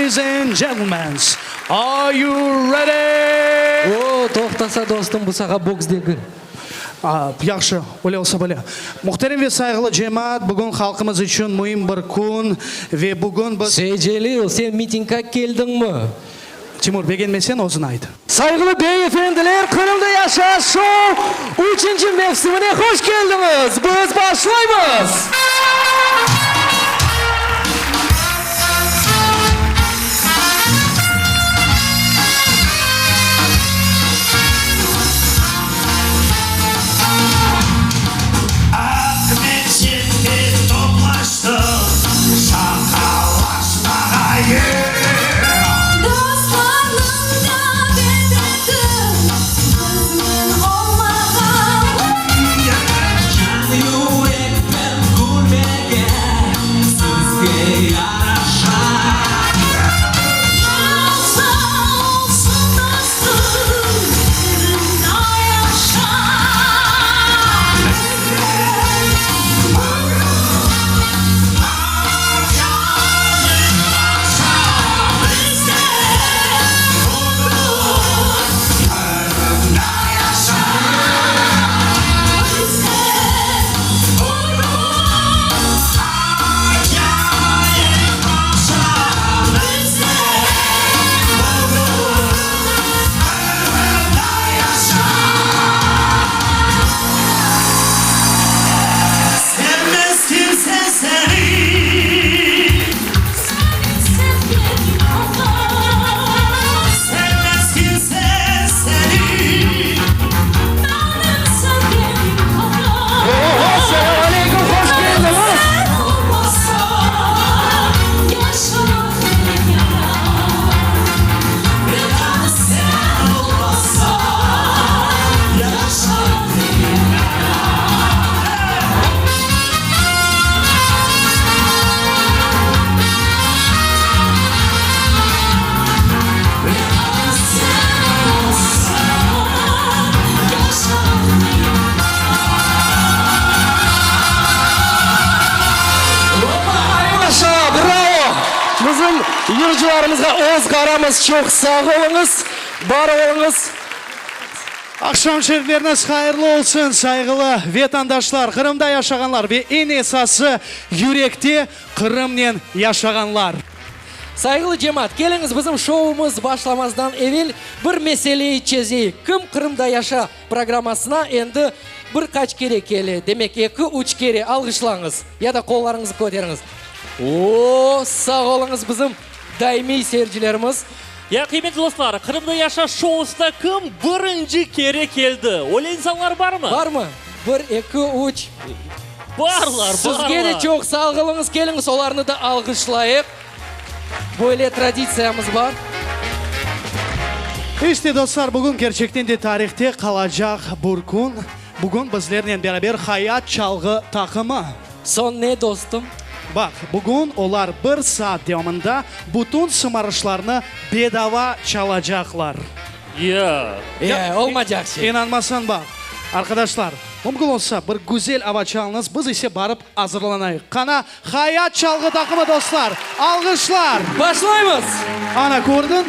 Ladies and gentlemen, are you ready? O, toqtasa, dostum, bu saha boks degil. Yahşı, öyle olsa böyle. Muhterem ve sayğılı cemaat, bugün halqımız içün müim bir kün ve bugün biz. Seycelil, sen mitingga keldiñmi? Timur, begenmeseñ, özüñ ayt. Sayğılı bey efendiler, Qırımda yaşa şou üçünci mevsimine hoş keldiñiz! Biz başlaymız! Aqmescitte toplaştıq şaqalaşmağa, yeah! Dostlarnıñ davet etip biznen olmağa. Can yürekten külmege sizge yaraşa. Nasıl olsun dostum, Qırımda yaşa. Sevmez kimse seni. Sevmez kimse seni. Selâm aleyküm, hoş keldiñiz! Maşa, bravo! Bizim yırcılarımızğa öz qaramız çoq sağ oluñız, bar oluñız. Aqşam şerifleriñiz hayırlı olsun, sayğılı vetandaşlar, Qırımda yaşağanlar ve eñ esası, yürekte Qırımnen yaşağanlar! Sayğılı cemaat, keliñiz bizim şoumız başlamazdan evel bir meseleyi çezeyik. Kim Qırımda yaşa programmasına endi bir qaç kere kele, demek eki, üç kere, alğışlañız ya da qollarıñızı köteriñiz. O, sağ oluñız bizim daimiy seyircilerimiz. Ya, qıymetli dostlar, Qırımda yaşa şousına kim birinci kere keldi? Öyle insanlar barmı? Barmı? Bir, eki, üç. Barlar, Sizge de barlar. çoq sağ oluñız, keliñiz olarnı da alğışlayıq. Böyle traditsiyamız bar. İşte, dostlar, bugün kerçekten de tarihte qalacaq bir kün. Bugün bizlernen beraber Hayat çalğı taqımı. Soñ ne, dostum? Baq, bugün olar bir saat devamında bütün sımarışlarnı bedava çalacaqlar. Ya. E, olmacaq şey. İnanmasañ, baq. Arqadaşlar, mümkün olsa, bir güzel ava çalıñız, biz ise barıp azırlanayıq. Qana, Hayat çalğı taqımı, dostlar! Alğışlar! Başlaymız! Ana, kördiñ?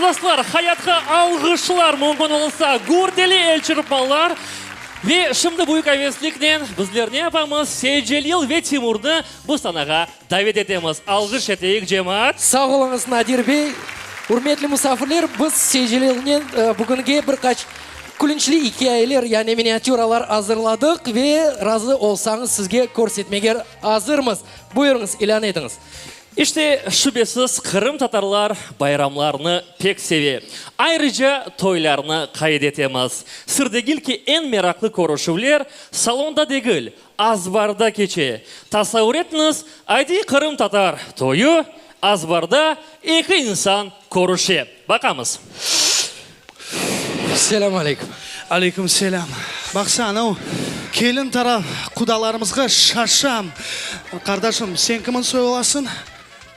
dostlar, Hayatqa alğışlar mümkün olsa, gürdeli elçırpmalar. Ve şimdi büyük avesliknen bizler ne yapamız, Seyitcelil ve Timurnı bu sanağa davet etemiz. Alğış eteyik, cemaat. Sağ oluñız, Nadir bey. Ürmetli musafirler, biz Seyitcelilnen bugünge bir qaç külünçli ikâyeler, yani miniatüralar azırladıq ve razı olsañız sizge körsetmege azırmız. Buyurıñız, ilân etiñiz. İşte, şübesiz, qırımtatarlar bayramlarnı pek seve. Ayrıca toylarnı qayd etemiz. Sır degil ki, eñ meraqlı körüşüvler salonda degil, azbarda keçe. Tasavur etiñiz, adiy qırımtatar toyu, azbarda eki insan körüşe. Baqamız. Selâm aleyküm. Aleyküm selâm. Baqsa, anau kelin taraf qudalarımızğa şaşam. Qardaşım, sen kimin soy olasıñ?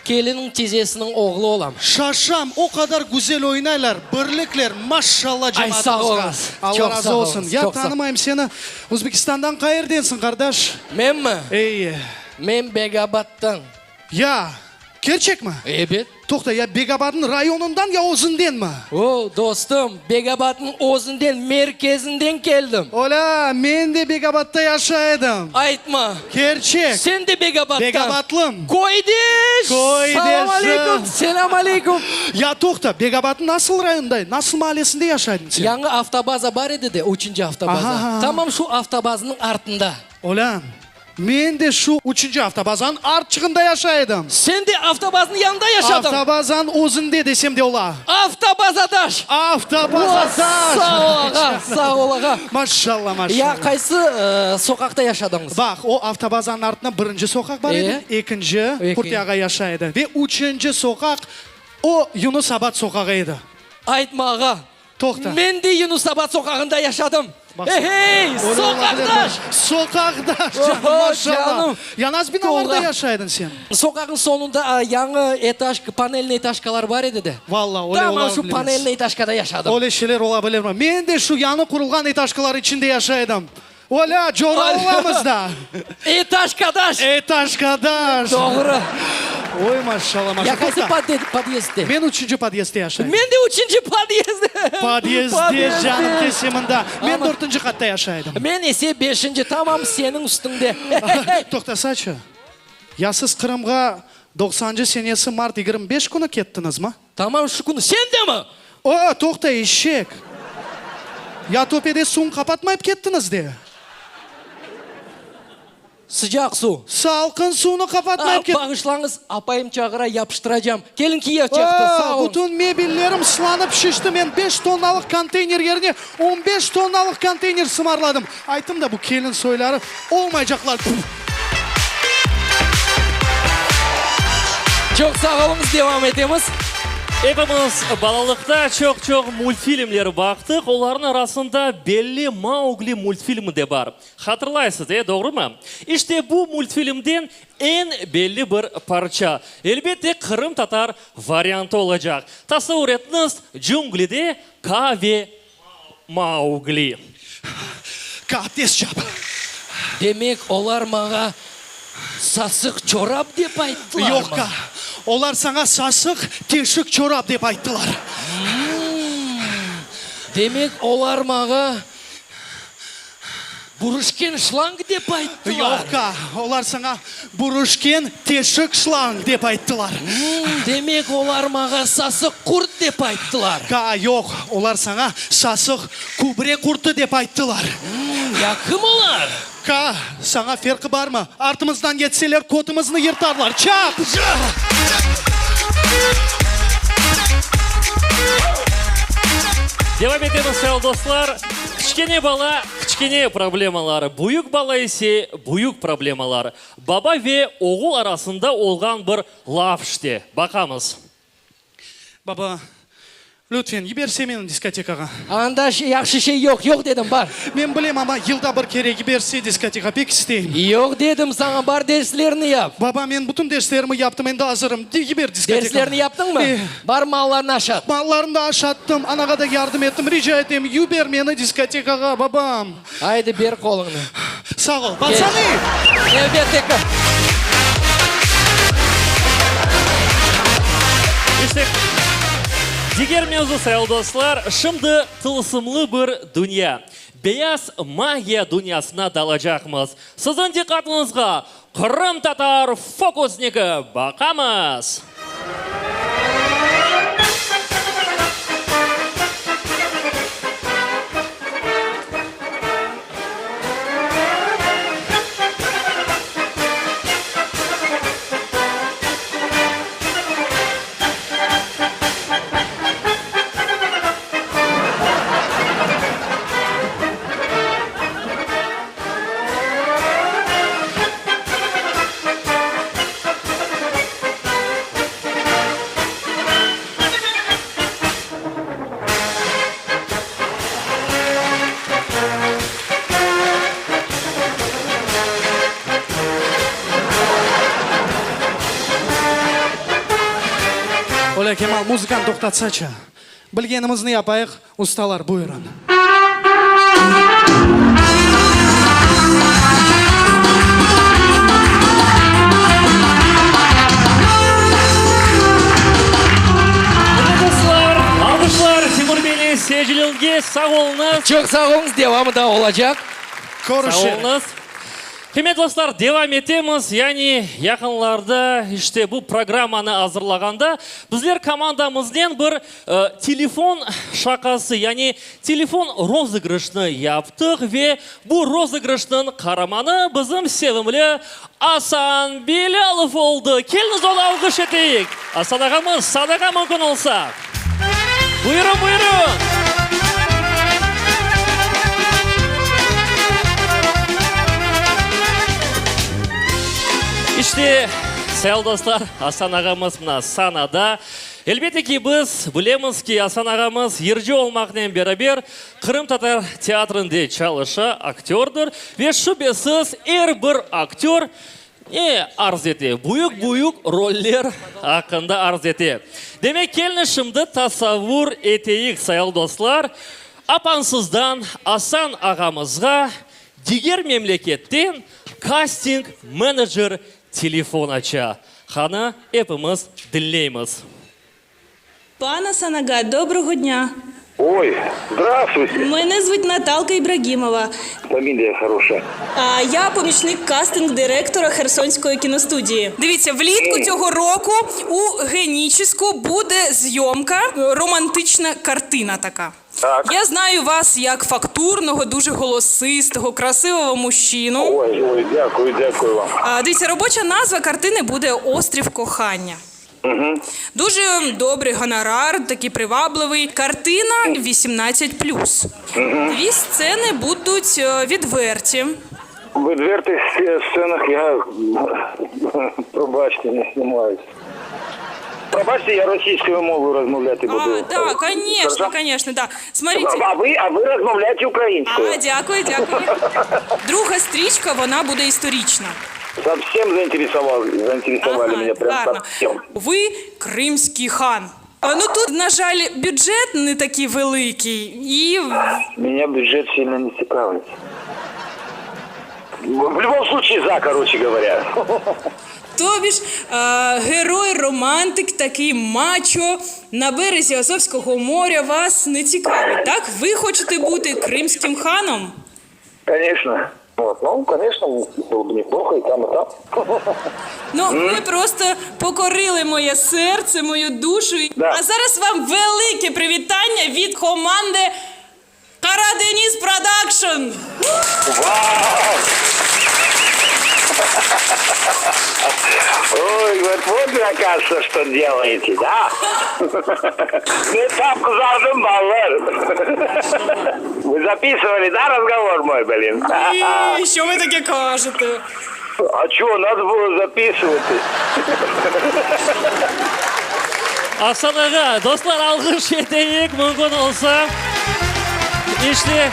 Keliniñ tizesiniñ oğlu olam. Şaşam, o qadar güzel oynaylar, birlikler, maşşalla Ay, sağ cemaatımızğa. oluñız. Alla Çoq razı sağ olsun. oluñız, Ya çoq sağ. tanımayım seni, Özbekistandan qayerdensiñ, qardaş? Menmi? Ey. Men Begabaddan. Ya, kerçekmi? Ebet. Toqta, ya Begabadnıñ rayonından, ya özündenmi? O, dostum, Begabadnıñ özünden, merkezinden keldim. Olâ, men de Begabadda yaşay edim. Aytma. Kerçek. Sen de Begabaddan? Begabatlım. Köydeş! Köydeşim. Salam aleyküm, selâm aleyküm. Ya toqta, Begabadnıñ nasıl rayonında, nasıl mahallesinde yaşaydıñ sen? Yañı avtobaza bar edi de, üçünci avtobaza. Aha. Tamam şu avtobazanıñ artında. Olâ, Men de şu üçünci avtobazanıñ artçığında yaşay edim. Sen de avtobazanıñ yanında yaşadıñ? Avtobazanıñ özünde desem de ola. Avtobazadaş! Avtobazadaş! Sağ ol, ağa, sağ ol, ağa. Maşşalla, maşşalla. Ya qaysı soqaqta yaşadıñız? Baq, o avtobazanıñ artında birinci soqaq bar edi, ekinci, Qurtiy ağa yaşay edi ve üçünci soqaq, o Yunus Abat soqağı edi. Aytma, ağa, Toqta. Men de Yunus-Abad soqağında yaşadım. Hey-hey, soqaqdaş! Soqaqdaş, canım, maşallah. Canım. Ya nasıl binalarda yaşaydın sen? Soqaqnıñ soñunda yañı etaj, panelnıy etaşkalar bar edi de. Valla, öyle ola Tamam şu bilmez. panelnıy etaşkada yaşadım. Öyle şeyler ola bilirmi? Men de şu yañı qurulğan etaşkalar içinde yaşay edim. Olâ, cora olamız da. Etaşkadaş! Etaşkadaş! Doğru. Oy, maşallah, maşallah. Ya qaysı podyezdde? Men üçünci podyezdde yaşayım. Men de üçünci podyezdde. Podyezdde, canım, kese mında. Men dörtünci qatta yaşaydım. Men ise beşinci, tamam seniñ üstüñde. Toqtasaçı, ya siz Qırımğa doqsancı senesi mart 25 künü kettiñizmi? Tamam şu künü. Sen demi? O, toqta, eşek! Ya töpede suvn qapatmayıp kettiñiz de? Sıcaq suv. Salqın suvnı qapatmayıp ket. Bağışlañız, apayım çağıra, yapıştıracam. Kelin kiyev çaqtı, sağ oluñ. Bütün mebellerim sılanıp şişti, men beş tonnalıq konteyner yerine on beş tonnalıq konteyner sımarladım. Ayttım da, bu kelin soyları olmaycaqlar. Çoq sağ oluñız, devam etemiz. Epimiz balalıqta çoq-çoq multfilmler baqtıq, olarnıñ arasında belli Maugli multfilmi de bar. Hatırlaysız, e, doğrumı? İşte bu multfilmden eñ belli bir parça, elbette, qırımtatar variantı olacaq. Tasavur etiñiz, cünglide Ka ve Maugli. Ka, tez çap! Demek, olar maña sasıq çorap dep ayttılarmı? Yoq, Ka, olar saña sasıq teşik çorap dep ayttılar. Demek, olar maña Buruşken şlang dep ayttılar. Yoq, Ka, olar saña buruşken teşik şlang dep ayttılar. Demek, olar maña sasıq qurt dep ayttılar. Ka, yoq, olar saña sasıq kübre qurtı dep ayttılar. Ya kim olar? Ka, saña ferqı barmı? Artımızdan yetseler, kötümizni yırtarlar. Çap! Devam etemiz, sayılı dostlar. Kiçkene bala, kiçkene problemalar, büyük bala ise, büyük problemalar. Baba ve oğul arasında olğan bir laf işte. Baqamız. Baba, lütfen, yiberse meni diskotekağa. Anda yahşı şey yoq, yoq dedim, bar. Men bilem, amma yılda bir kere yiberse diskotekağa, pek isteyim. Yoq dedim saña, bar derslerni yap. Baba, men bütün derslerimi yaptım, endi azırım. Yiber diskotekağa. Derslerni yaptıñmı? E. Bar mallarnı aşat. Mallarnı da aşattım, anağa da yardım ettim. Rica etem, yiber meni diskotekağa, babam. Aydı, ber qoluñnı. Sağ ol, patsanı! Elbette ki. İşte. Diger mevzu, sayılı dostlar, şimdi tılsımlı bir dünya, beyaz magiya dünyasına dalacaqmız. Siziñ diqqatıñızğa qırımtatar fokusniki baqamız! Olâ, Kemal, muzıkanı toqtatsaçı. Bilgenimizni yapayıq, ustalar, buyurın. Qıymetli dostlar, alğışlar Timur beynen seyircilerge sağ oluñız. Çoq sağ oluñız, devamı da olacaq. Körüşerik. Sağ oluñız. Qıymetli dostlar, devam etemiz. Yani, yaqınlarda, işte, bu programmanı azırlağanda, bizler komandamıznen bir telefon şaqası, yani telefon rozıgrışnı yaptıq ve bu rozıgrışnıñ qaramanı bizim sevimli Asan Bilâlov oldı. Keliñiz, onı alğış eteyik. Asan ağamız, sanağa mümkün olsa. Buyurın, buyurın! İşte, sayılı dostlar, Asan ağamız mına sanada. Elbette ki, biz bilemiz ki, Asan ağamız yırcı olmaqnen beraber qırımtatar teatrinde çalışa, aktördir ve şübesiz er bir aktör Ne arz ete? Büyük-büyük roller aqqında arz ete. Demek, kelni şimdi tasavvur eteyik, sayılı dostlar, apansızdan Asan ağamızğa diger memleketten kasting menecer telefon aça. Qani, epimiz diñleymiz. Пан Асан ağa, доброго дня. Ой, здравствуйте. Мене звуть Наталка Ібрагімова. Фамилия хорошая. А я помічник кастинг-директора Херсонської кіностудії. Дивіться, влітку цього року у Генічеську буде зйомка, романтична картина така. Так. Я знаю вас як фактурного, дуже голосистого, красивого мужчину. Ой, ой, дякую, дякую вам. А, дивіться, робоча назва картини буде Острів кохання. Дуже добрий гонорар, такий привабливий. Картина 18+. Дві сцени будуть е, відверті. В відвертих сценах я, пробачте, не знімаюсь. Пробачте, я російською мовою розмовляти буду. А, да, конечно, конечно, да. Смотрите. А ви, а ви розмовляєте українською? А, дякую, дякую. Друга стрічка, вона буде історична. Совсем заинтересовал, заинтересовали меня, прям гарно. совсем. Ви кримський хан. А, ну тут, на жаль, бюджет не такий великий, і Меня бюджет сильно не цікавить. В любом случае за, короче говоря. Тобі ж е, герой, романтик, такий мачо на березі Азовського моря вас не цікавить, так? Ви хочете бути кримським ханом? Конечно. Вот, ну, конечно, было бы неплохо и там, и там. Ну, ви просто покорили моє серце, мою душу. Да. А зараз вам велике привітання від команди Караденіс Продакшн! Вау! Ой, вот, вот вы, оказывается, что делаете, да? Ну, там qızardım, ballar. Вы записывали, да, разговор мой, блин? І що ви таке кажете? А что, надо было записывать. Asan ağa, dostlar, alğış eteyik, mümkün olsa. İşte,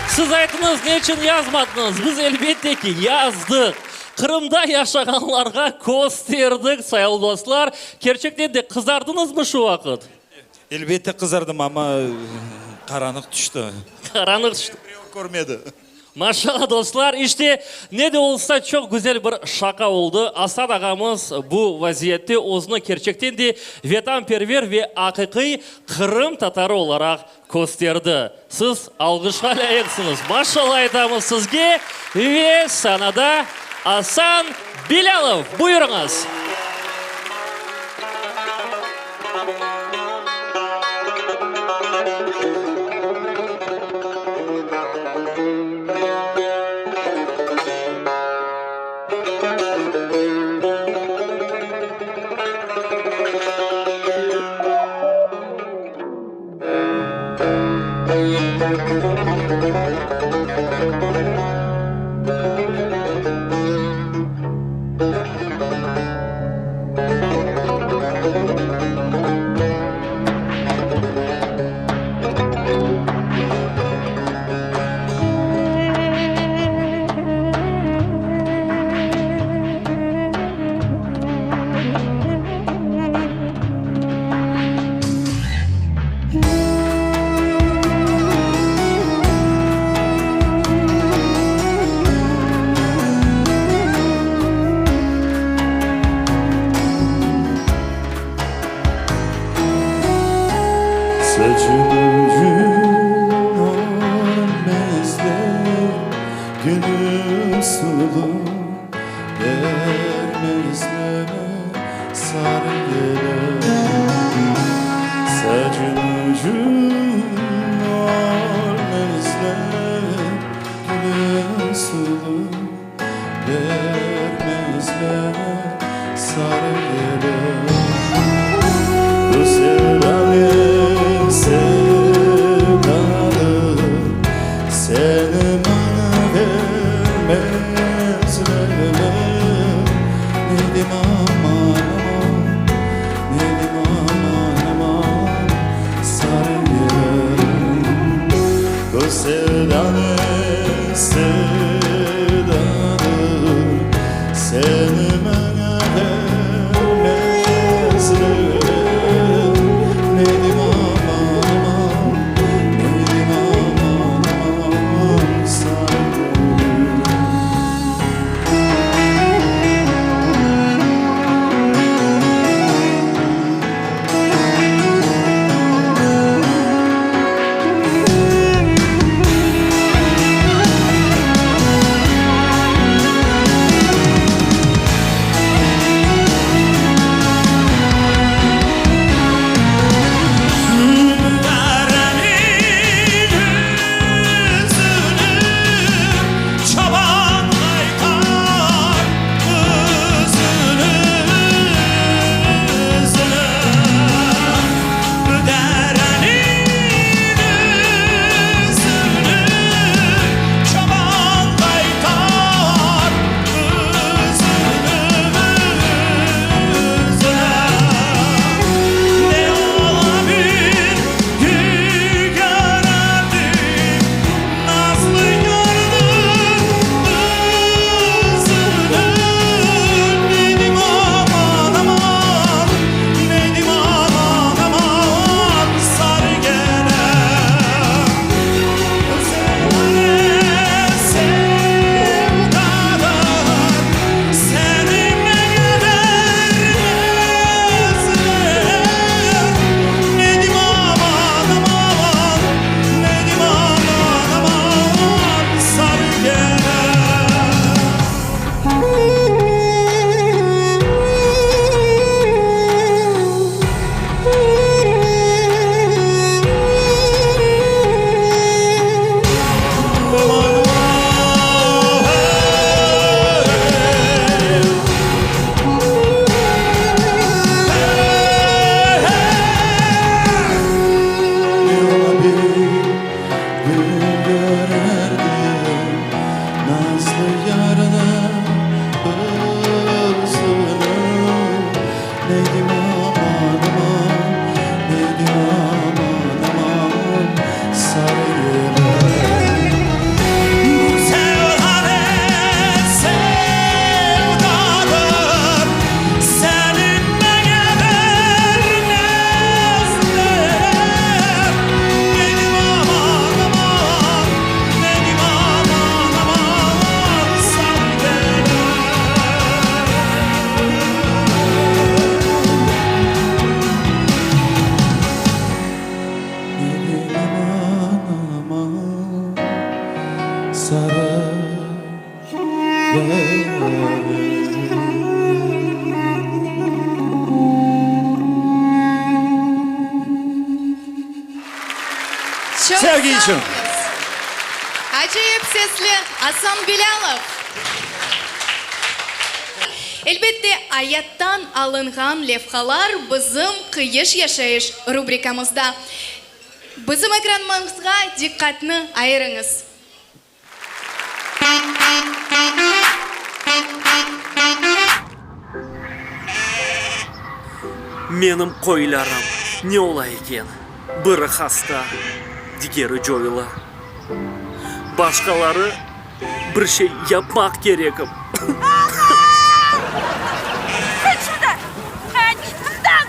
siz ayttıñız, ne içün yazmadıñız? Biz, elbette ki, yazdıq. Qırımda yaşağanlarğa kösterdik, sayılı dostlar. Kerçekten de, qızardıñızmı şu vaqıt? Elbette qızardım, amma qaranlıq tüşti. Qaranlıq tüşti. Birev körmedi. Maşalla, dostlar, işte, ne de olsa, çoq güzel bir şaqa oldı. Asan ağamız bu vaziyette özüni kerçekten de vetanperver ve aqiqiy qırım tatarı olaraq kösterdi. Siz alğışqa lâyıqsıñız. Maşalla aytamız sizge ve sanada Asan Bilâlov! Buyurıñız! Saçın ucun örmezler, Gülü sulu vermezler sarı gelen. Saçın ucun örmezler, Gülü sulu vermezler sarı gelen. Bu sevda ne sevdadır, Seni bana vermezler. Neydim aman aman, neydim aman aman, sarı gelen. Bu sevda ne sevdadır, Seni bana vermezler. Neydim aman aman, neydim aman aman, sarı gelen. Derenin yüzünü çoban kaytar üzünü üzünü Derenin yüzünü çoban kaytar üzünü üzünü Ne ola bir gül görerdim Nazlı yarın yüzünü Neydim aman aman Neydim aman aman Sarı gelen Sevdadır Seni vermezler Neydim aman aman Neydim aman aman Sarı gelen. Ne ola bir gül görerdim Nazlı yarının özünü Neydim aman aman Neydim aman aman Sarı gelen. Bu sevda ne sevdadır Seni bana vermezler Neydim aman aman Neydim aman. Çoq Sevgi sağ içün. oluñız. Acayip sesli Asan Bilâlov. Elbette, ayattan alınğan levhalar bizim Qıyış yaşayış rubrikamızda. Bizim ekranımızğa diqqatnı ayırıñız. Menim qoylarım ne ola eken? Biri hasta, digeri coyula. Başqaları bir şey yapmaq kerekim. Qaç şuradan! Qaç mından!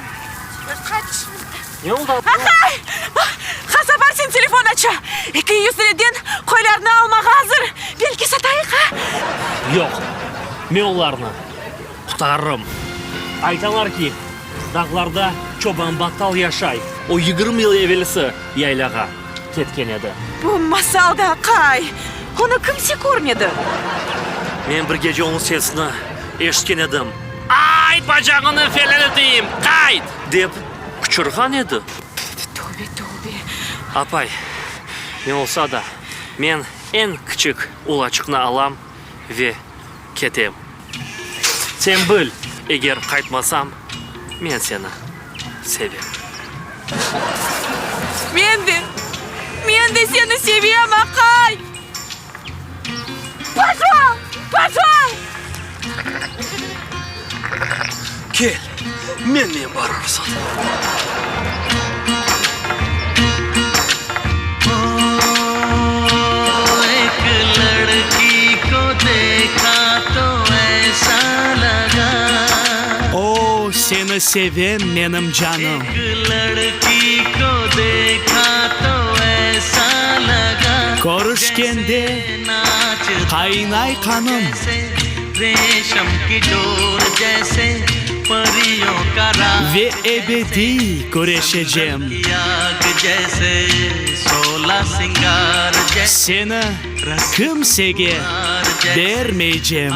Qaç! Ne oldı? Aqay! Qasap Arsen telefon aça. 200 lireden qoylarnı almağa azır. Belki satayıq, a? Yoq, men olarnı qurtarırım. Aytalar ki, dağlarda Çoban Battal yaşay. O 20 yıl evelsi yaylağa ketken edi. Bu masal da, aqay. Onı kimse körmedi. Men bir gece onıñ sesini eşitken edim. Ayt, bacağıñnı felân eteyim, qayt! Dep qıçırğan edi. Tövbe, tövbe. Apay, ne olsa da, men eñ kiçik ulaçıqnı alam ve ketem. Sen bil, eger qaytmasam, men seni sevem. Men de, men de seni sevem, aqay! Poşol! Poşol! Kel, mennen barırsıñ. O, seni sevem, menim canım. Körüşkende qaynay qanım. Ve ebediy küreşecem. Seni kimsege bermeycem.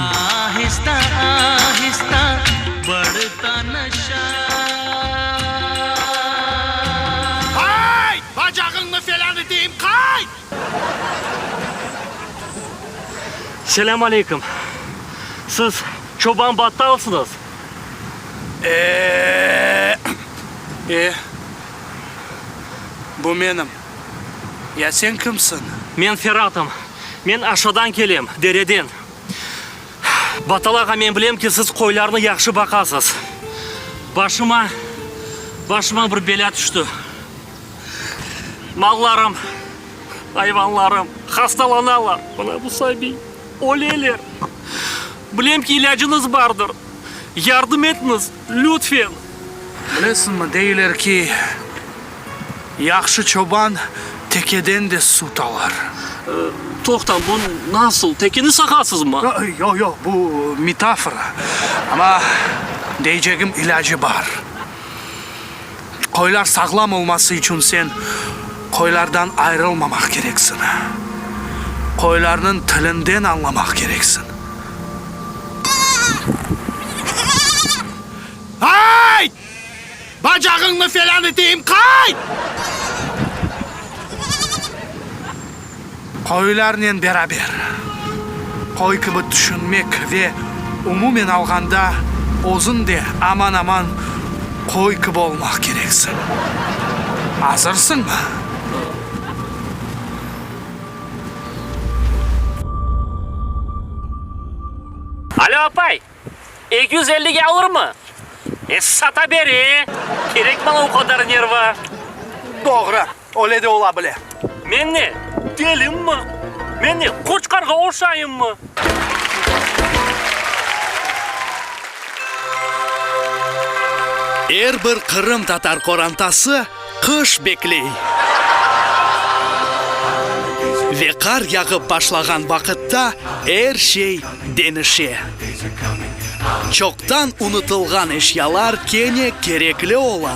Qayt! Bacağıñnı felân eteyim, qayt! Selâm aleyküm. Siz Çoban Battalsıñız? E, e, bu menim. Ya sen kimsiñ? Men Feratım. Men aşadan kelem, dereden. Battal ağa, men bilem ki, siz qoylarnı yahşı baqasız. Başıma, başıma bir belâ tüşti. Mallarım, ayvanlarım hastalanalar. Mına bu sabiy, öleler. Bilem ki, ilâcıñız bardır. Yardım etiñiz, lütfen! Bilesiñmi, deyler ki, yahşı çoban tekeden de süt alır. Toqtañ, bu nasıl? Tekeni sağasızmı? Yoq, yoq, bu metafora. Amma deycegim, ilâcı bar. Qoylar sağlam olması içün sen qoylardan ayrılmamaq kereksiñ. Qoylarnıñ tilinden añlamaq kereksiñ. Qayt! Bacağıñnı felân eteyim, qayt! Qoylarnen beraber qoy kibi tüşünmek ve umumen alğanda özüñ de aman-aman qoy kibi olmaq kereksiñ. Azırsıñmı? Alo, apay! 250-ge alırmı? E, sata ber, e! Kerek maña o qadar nerva. Doğru, öyle de ola bile. Men ne, delimmi? Men ne, qoçqarğa oşayımmı? Er bir qırımtatar qorantası qış bekley. Ve qar yağıp başlağan vaqıtta er şey deñişe. Çoqtan unutılğan eşyalar kene kerekli ola.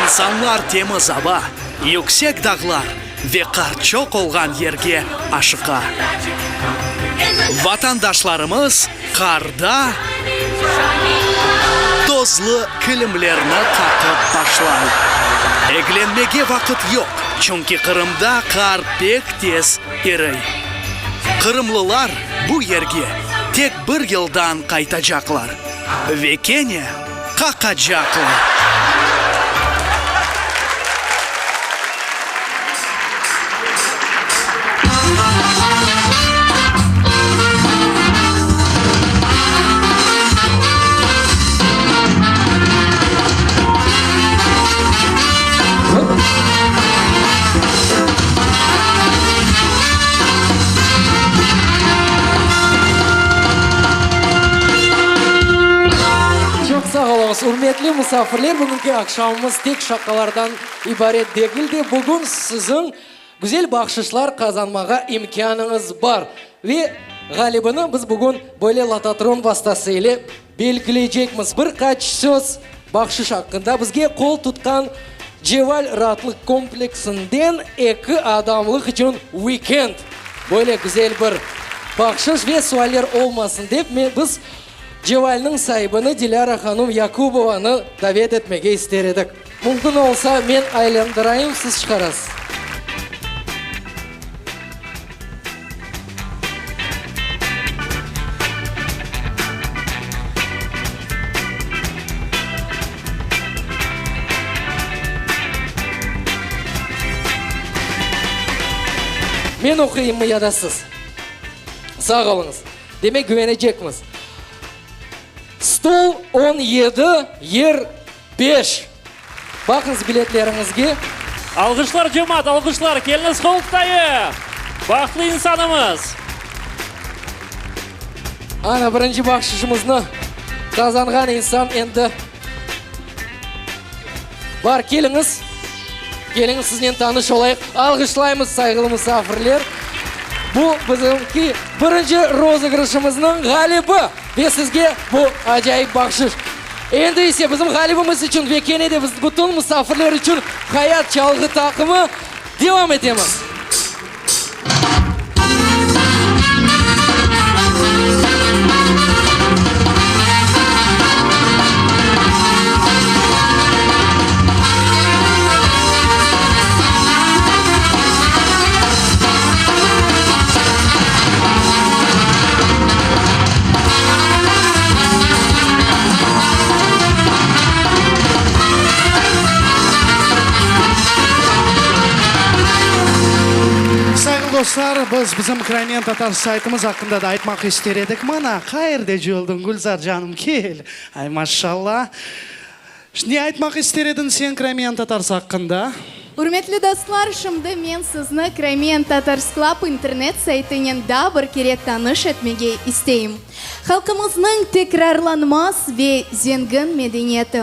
İnsanlar temiz ava, yüksek dağlar. Ve qar çoq olğan yerge aşıqa. Vatandaşlarımız qarda tozlı kilimlerni qaqıp başlay. Eglenmege vaqıt yoq, çünki Qırımda qar pek tez iriy. Qırımlılar bu yerge tek bir yıldan qaytacaqlar ve kene qaqacaqlar. Çoq sağ oluñız, ürmetli musafirler, bugünki aqşamımız tek şaqalardan ibaret degil de, bugün siziñ güzel bahşışlar qazanmağa imkânıñız bar. Ve ğalibini biz bugün böyle lototron vastası ile belgileycekmiz. Bir qaç söz bahşış aqqında, bizge qol tutqan Ceval raatlıq kompleksinden eki adamlıq içün weekend. Böyle güzel bir bahşış ve sualler olmasın dep, biz Cevalniñ saibini Dilâra hanum Yakubovanı davet etmege ister edik. Mümkün olsa, men aylandırayım, siz çıqarasız. Men oquyımmı ya da siz? Sağ oluñız. Demek, güvenecekmiz. Stol 17, yer beş. Baqıñız biletleriñizge. Alğışlar, cemaat, alğışlar! Keliñiz, qol tutayıq! Bahtlı insanımız! Ana, birinci bahşışımıznı qazanğan insan endi bar. Keliñiz, keliñiz, siznen tanış olayıq. Alğışlaymız, sayğılı musafirler. Bu bizimki birinci rozıgrışımıznıñ ğalibi. Ve sizge bu acayip bahşış. Endi ise bizim ğalibimiz içün ve kene de biz bütün musafirler içün Hayat çalğı taqımı devam etemiz. Sayğılı dostlar, biz bizim Crimean Tatars saytımız aqqında da aytmaq ister edik. Mana, qayerde cöldıñ, Gülzar canım, kel! Ay, maşallah! Ne aytmaq ister ediñ sen Crimean Tatars aqqında? Ürmetli dostlar, şimdi men sizni Crimean Tatars Club internet saytınen daa bir kere tanış etmege isteyim. Halqımıznıñ tekrarlanmaz ve zengin medeniyeti,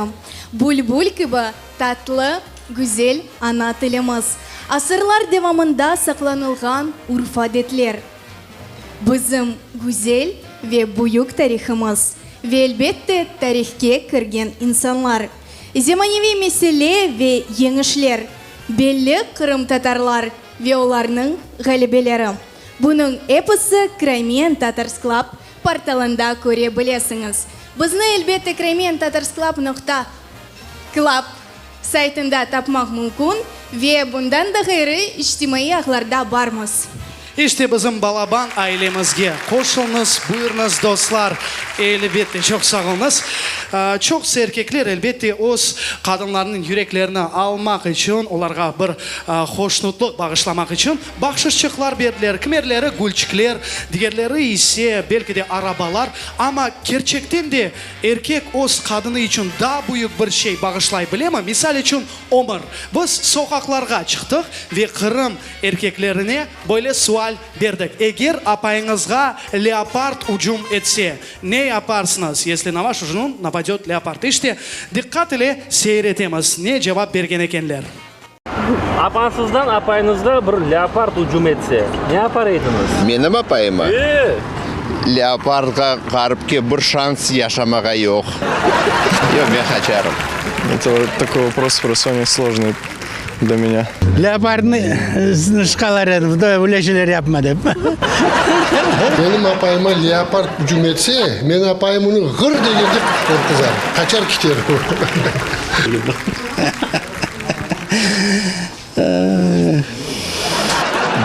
bülbül kibi tatlı, güzel ana tilimiz, asırlar devamında saqlanılğan urf-adetler, Bizim güzel ve büyük tarihımız ve, elbette, tarihke kirgen insanlar, zemaneviy mesele ve yeñişler, belli qırımtatarlar ve olarnıñ ğalebeleri, bunıñ episi Crimean Tatars Club portalında köre bilesiñiz. Bizni, elbette, crimeantatarsclub noqta club saytında tapmaq mümkün ve bundan da ğayrı içtimaiy ağlarda barmız. İşte bizim balaban ailemizge qoşulñız, buyurıñız, dostlar, elbette, çoq sağ oluñız. Çoqusı erkekler, elbette, öz qadınlarınıñ yüreklerini almaq içün, olarğa bir hoşnutlıq bağışlamaq içün bahşışçıqlar berdiler. Kimerleri gülçikler, digerleri ise, belki de, arabalar. Amma kerçekten de, Erkek öz qadını içün daa büyük bir şey bağışlay bilemi? Misal içün, ömür. Biz soqaqlarğa çıqtıq ve Qırım erkeklerine böyle sual berdik, Eger apayıñızğa leopard ücüm etse, ne yaparsıñız? Yesli na vaşu jenu napadöt leopard. İşte, diqqat ile seyir etemiz, ne cevap bergen ekenler. Apansızdan apayıñızğa bir leopard ücüm etse, ne yapar ediñiz? Menim apayıma? E! Leopardğa ğaripke bir şans yaşamağa yoq. Yoq, men qaçarım. Это вот такой вопрос, спросонья сложный. Do меня. Leopardnı nışqalar edi, öyle şeyler yapma dep. Menim apayıma leopard ücüm etse, men apayım onı ğır degende qorquzar, qaçar kiter.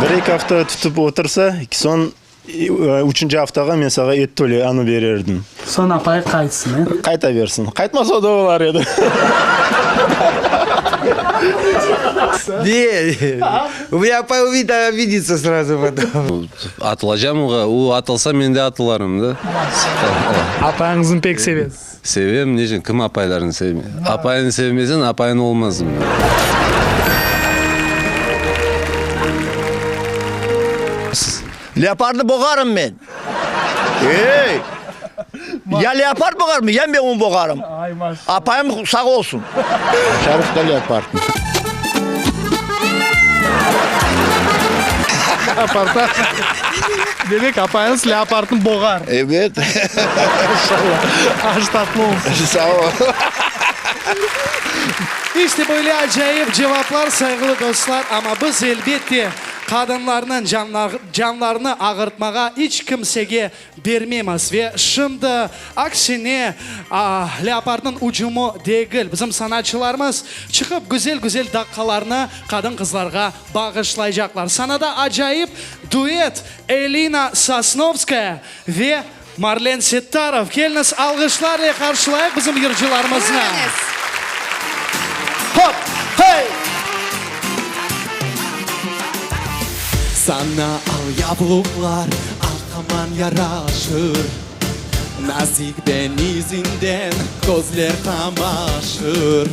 Bir-eki afta tutıp otursa, soñ Üçünci aftağa men sağa et töle, anı bererdim. Soñ apay qaytsın, e? Qayta bersin. Qaytmasa da olar edi. Ne, u menya apay uvidit, obidится srazu potom. Atılacam oğa, o atılsa men de atılarım da. Apayıñıznı pek sevesiz. Sevem, ne içün, kim apaylarını sevmey? Apayını sevmeseñ, apayıñ olmaz. Leopardnı boğarım men. Ey! Ya leopard boğarmı, ya men onı boğarım. Apayım sağ olsun. Şarıqta leopardnı. Leopardta. Demek, apayıñız leopardnı boğar. Ebet. Maşallah. Aş tatlı olsun. Sağ ol. İşte böyle acayip cevaplar, sayğılı dostlar, amma biz, elbette, Qadınlarnıñ canlarını ağırtmağa iç kimsege bermemiz. Ve şimdi, aksine, leopardnıñ ücümi degil, bizim sanatçılarımız çıqıp güzel-güzel daqqalarnı qadın-qızlarğa bağışlaycaqlar. Sanada acayip duet, Elina Sosnovskaya ve Marlen Settarov. Keliñiz, alğışlarle qarşılayıq bizim yırcılarımıznı. Buyurıñız. Hop! Hey! Sana al yavluqlar aqaman yaraşır, Nazik deñiziñden közler qamaşır.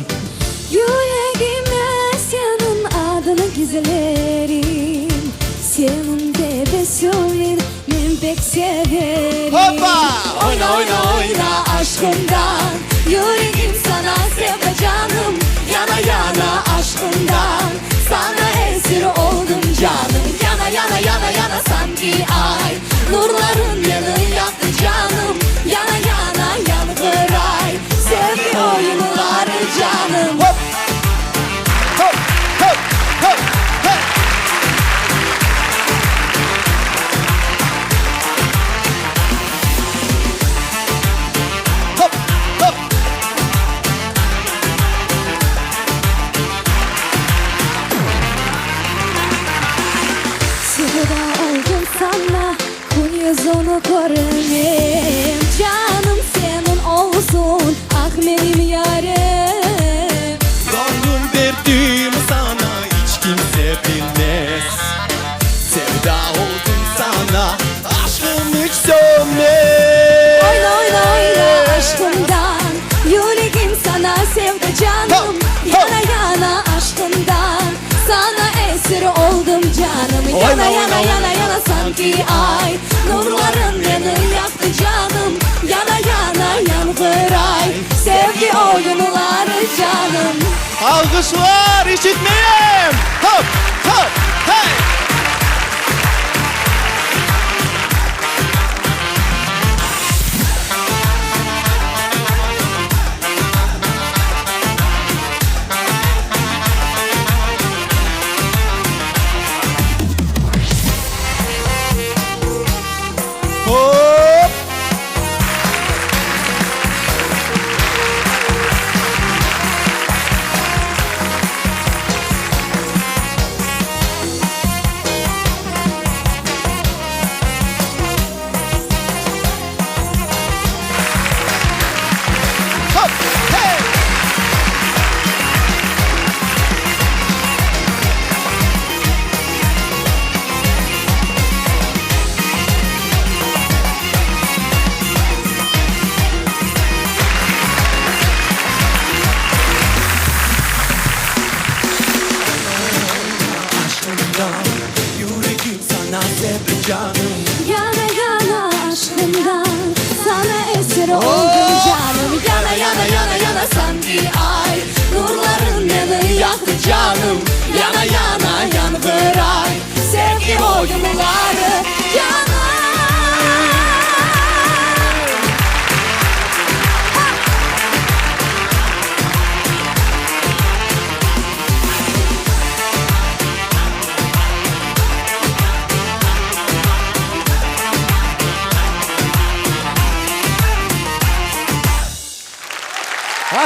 Yüregime seniñ adıñı gizlerim, Seniñ tebessümiñ men pek severim. Oyna, oyna, oyna aşqımdan, Yüregim saña sevda canım, Yana, yana aşqımdan, Saña esir oldım canım. Yana, yana, yana, yana sanki ay, Nurlarıñ meni yaqtı canım, Yana, yana, yanğıray Sevgi oyunları canım. Sevda oldım saña, kün yüzüni körmeyim, Canım seniñ olsun, ah menim yarem. Gönlüm berdim saña, iç kimse bilmez, Sevda oldım saña, aşqım iç sönmez. Oyna, oyna, oyna aşqımdan, Yüregim saña sevda canım, Yana, yana aşqımdan, Saña esir oldım canım. Yana, yana, yana, yana sanki ay, Nurlarıñ meni yaqtı canım, Yana, yana, yanğıray Sevgi oyunları canım. Alğışlar işitmeyim! Hop, hop, hey! Hop! Hop! Hey! Yana, yana aşqımdan, Saña esir oldım canım. Yana, yana, yana, yana sanki ay, Nurlarıñ meni yaqtı canım. Yana, yana, yanğıray Sevgi oyunları canım.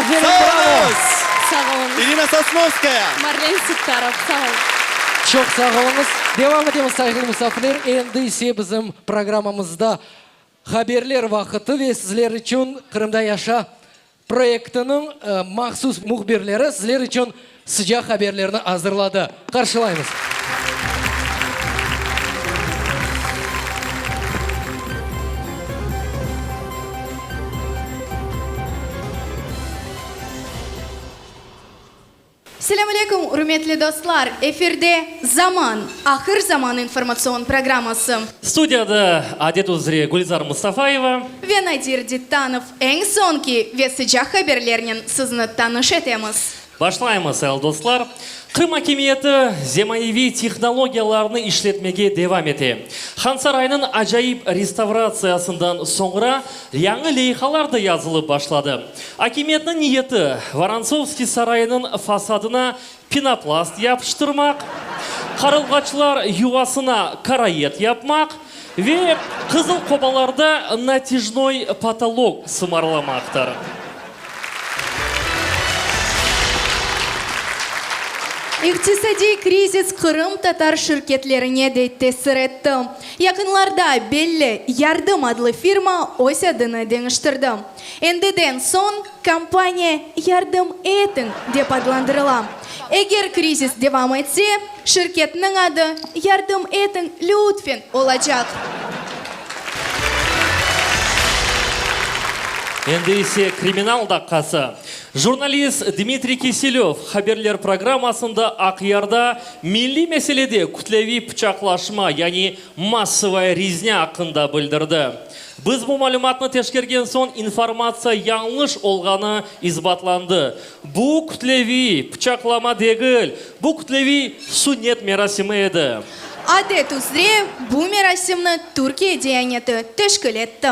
Aferin, Sağ bravo! oluñız! Sağ oluñız. İrina Sosnovskaya. Marlen Settarov, sağ oluñ. Çoq sağ oluñız. Devam etemiz, sayğılı musafirler. Endi ise bizim programmamızda haberler vaqıtı ve sizler içün Qırımda yaşa proyektiniñ mahsus mühbirleri sizler içün sıcaq haberlerni azırladı. Qarşılaymız. Selâm aleyküm, ürmetli dostlar! Efirde Zaman, ahır zaman informatsion programması. Studiyada adet üzre Gülzar Mustafayeva. Ve Nadir Dittanov. Eñ soñki ve sıcaq haberlernen sizni tanış etemiz. Başlaymız, sayılı dostlar. Qırım akimiyeti zemaneviy tehnologiyalarnı işletmege devam ete. Hansaraynıñ acayip restavratsiyasından soñra yañı leyhalar da yazılıp başladı. Akimiyetniñ niyeti, Vorontsovskiy sarayınıñ fasadına penoplast yapıştırmaq, qarılğaçlar yuvasına koroyed yapmaq ve qızıl qobalarda natijnoy potolok sımarlamaqtır. İqtisadiy krizis qırımtatar şirketlerine de tesir etti. Yaqınlarda belli Yardım adlı firma öz adını deñiştirdi. Endiden soñ kompaniya Yardım etiñ dep adlandırıla. Eger krizis devam etse, şirketniñ adı Yardım etiñ, lütfen olacaq. Endi ise kriminal daqqası. Jurnalist Dmitriy Kiselöv haberler programmasında Aqyarda milliy meselede kütleviy pıçaqlaşma, yani massovaya rezня aqqında bildirdi. Biz bu malümatnı teşkergen soñ informatsiya yañlış olğanı isbatlandı. Bu kütleviy pıçaqlama degil, bu kütleviy sünnet merasimi edi. Adet üzre bu merasimni Türkiye Diyaneti teşkil etti.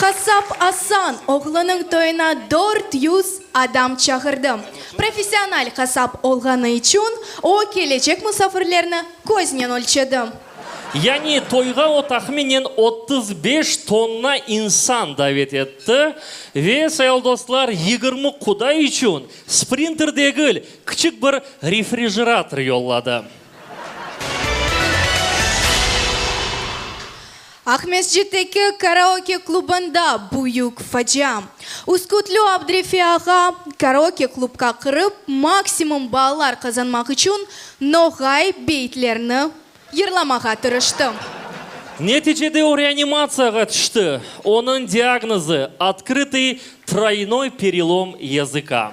Qasap Asan oğlunıñ toyuna 400 adam çağırdı. Professional qasap olğanı içün o, kelecek musafirlerni köznen ölçedi. Yani toyğa o tahminen 35 tonna insan davet etti ve, sayılı dostlar, 20 quda içün sprinter degil, kiçik bir refrijerator yolladı. Aqmescitteki karaoke klubında büyük facia. Üskütlü Abdrefi ağa karaoke klubqa kirip, maksimum ballar qazanmaq içün noğay beytlerini yırlamağa tırıştı. Neticede o reanimatsiyağa tüşti. Onıñ diagnozı, otkrıtıy troynoy perelom yazıka.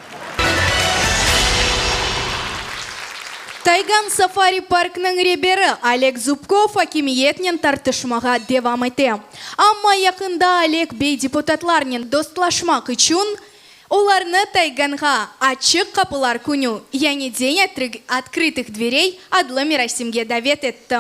Taygan safari-parknıñ reberi Oleg Zubkov akimiyetnen tartışmağa devam ete. Amma yaqında Oleg bey deputatlarnen dostlaşmaq içün olarnı Tayganğa Açıq qapılar künü, yani День otkrıtıh dverey adlı merasimge davet etti.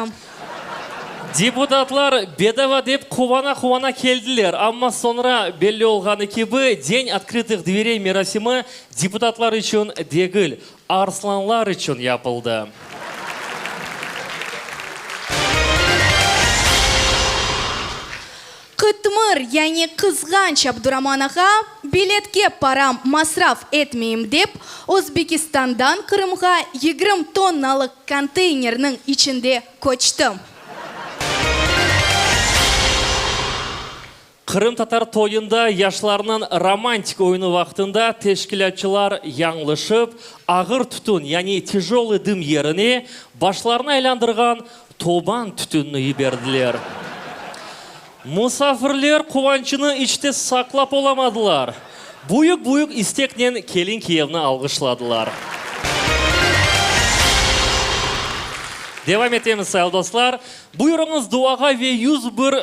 Deputatlar bedava dep quvana-quvana keldiler, amma soñra belli olğanı kibi, День otkrıtıh dverey merasimi deputatlar içün degil, arslanlar içün yapıldı. Qıtmır, yani qızğanç Abduraman ağa, biletke param masraf etmeyim dep, Özbekistandan Qırımğa yigirmi tonnalıq konteynerniñ içinde köçti. Qırımtatar toyunda yaşlarnıñ romantik oyunı vaqtında teşkilâtçılar yañlışıp, ağır tütün, yani tyajolıy dım yerine başlarını aylandırğan toban tütünni yiberdiler. Musafirler quvançını içte saqlap olamadılar. Büyük-büyük isteknen kelin-kiyevni alğışladılar. Devam etemiz, sayılı dostlar. Buyurıñız duağa ve 101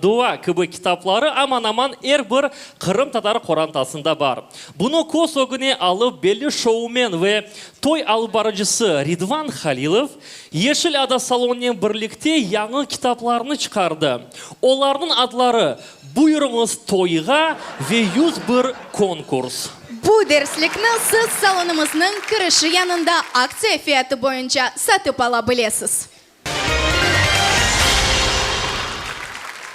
dua kibi kitapları aman-aman er bir qırımtatar qorantasında bar. Bunı köz ögüne alıp belli şoumen ve toy alıp barıcısı Ridvan Halilov Yeşil ada salonınen birlikte yañı kitaplarnı çıqardı. Olarnıñ adları, Buyurıñız toyğa ve 101 konkurs. Bu derslikni siz salonımıznıñ kirişi yanında aktsiya fiyatı boyunca satıp ala bilesiz.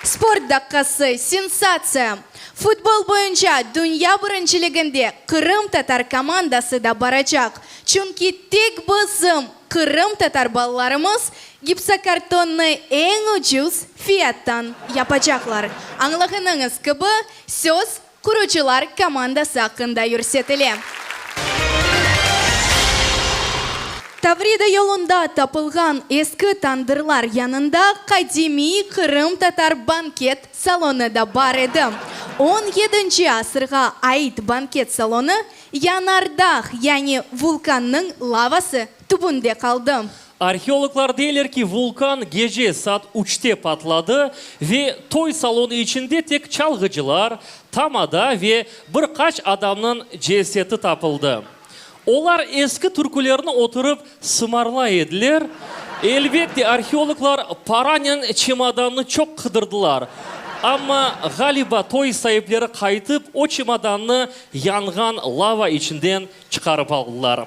Sport daqqası, sensatsiya! Futbol boyunca dünya birinciliginde qırımtatar komandası da baracaq, çünki tek bizim qırımtatar balalarımız gipsokartonnı eñ ucuz fiyattan yapacaqlar. Añlağınıñız kibi, söz qurucılar komandası aqqında yürsetile. Tavrida yolunda tapılğan eski tandırlar yanında qadimiy qırımtatar banket salonı da bar edi. On yedinci asırğa ait banket salonı yanardağ, yani vulkannıñ lavası tübünde qaldı. Arheologlar deyler ki, vulkan gece saat üçte patladı ve toy salonı içinde tek çalğıcılar, tamada ve bir qaç adamnıñ ceseti tapıldı. Olar eski türkülerni oturıp sımarlay ediler. Elbette, arheologlar paranen çemodannı çoq qıdırdılar. Amma, ğaliba, toy saipleri qaytıp, o çemodannı yanğan lava içinden çıqarıp aldılar.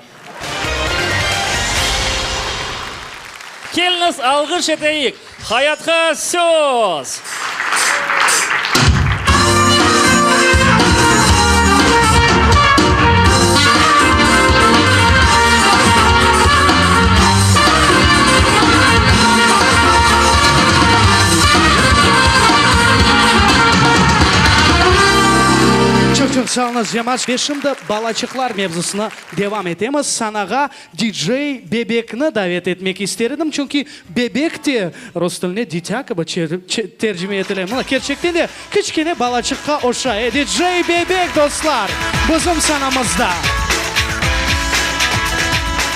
Keliñiz, alğış eteyik! Hayatqa söz! Çoq-çoq sağ oluñız, cemaat. Ve şimdi balaçıqlar mevzusını devam etemiz. Sanağa DJ Bebekni davet etmek ister edim, çünki bebek de rus tiline ditâ kibi tercime etile. Mına, kerçekten de kiçkene balaçıqqa oşay. DJ Bebek, dostlar, bizim sanamızda.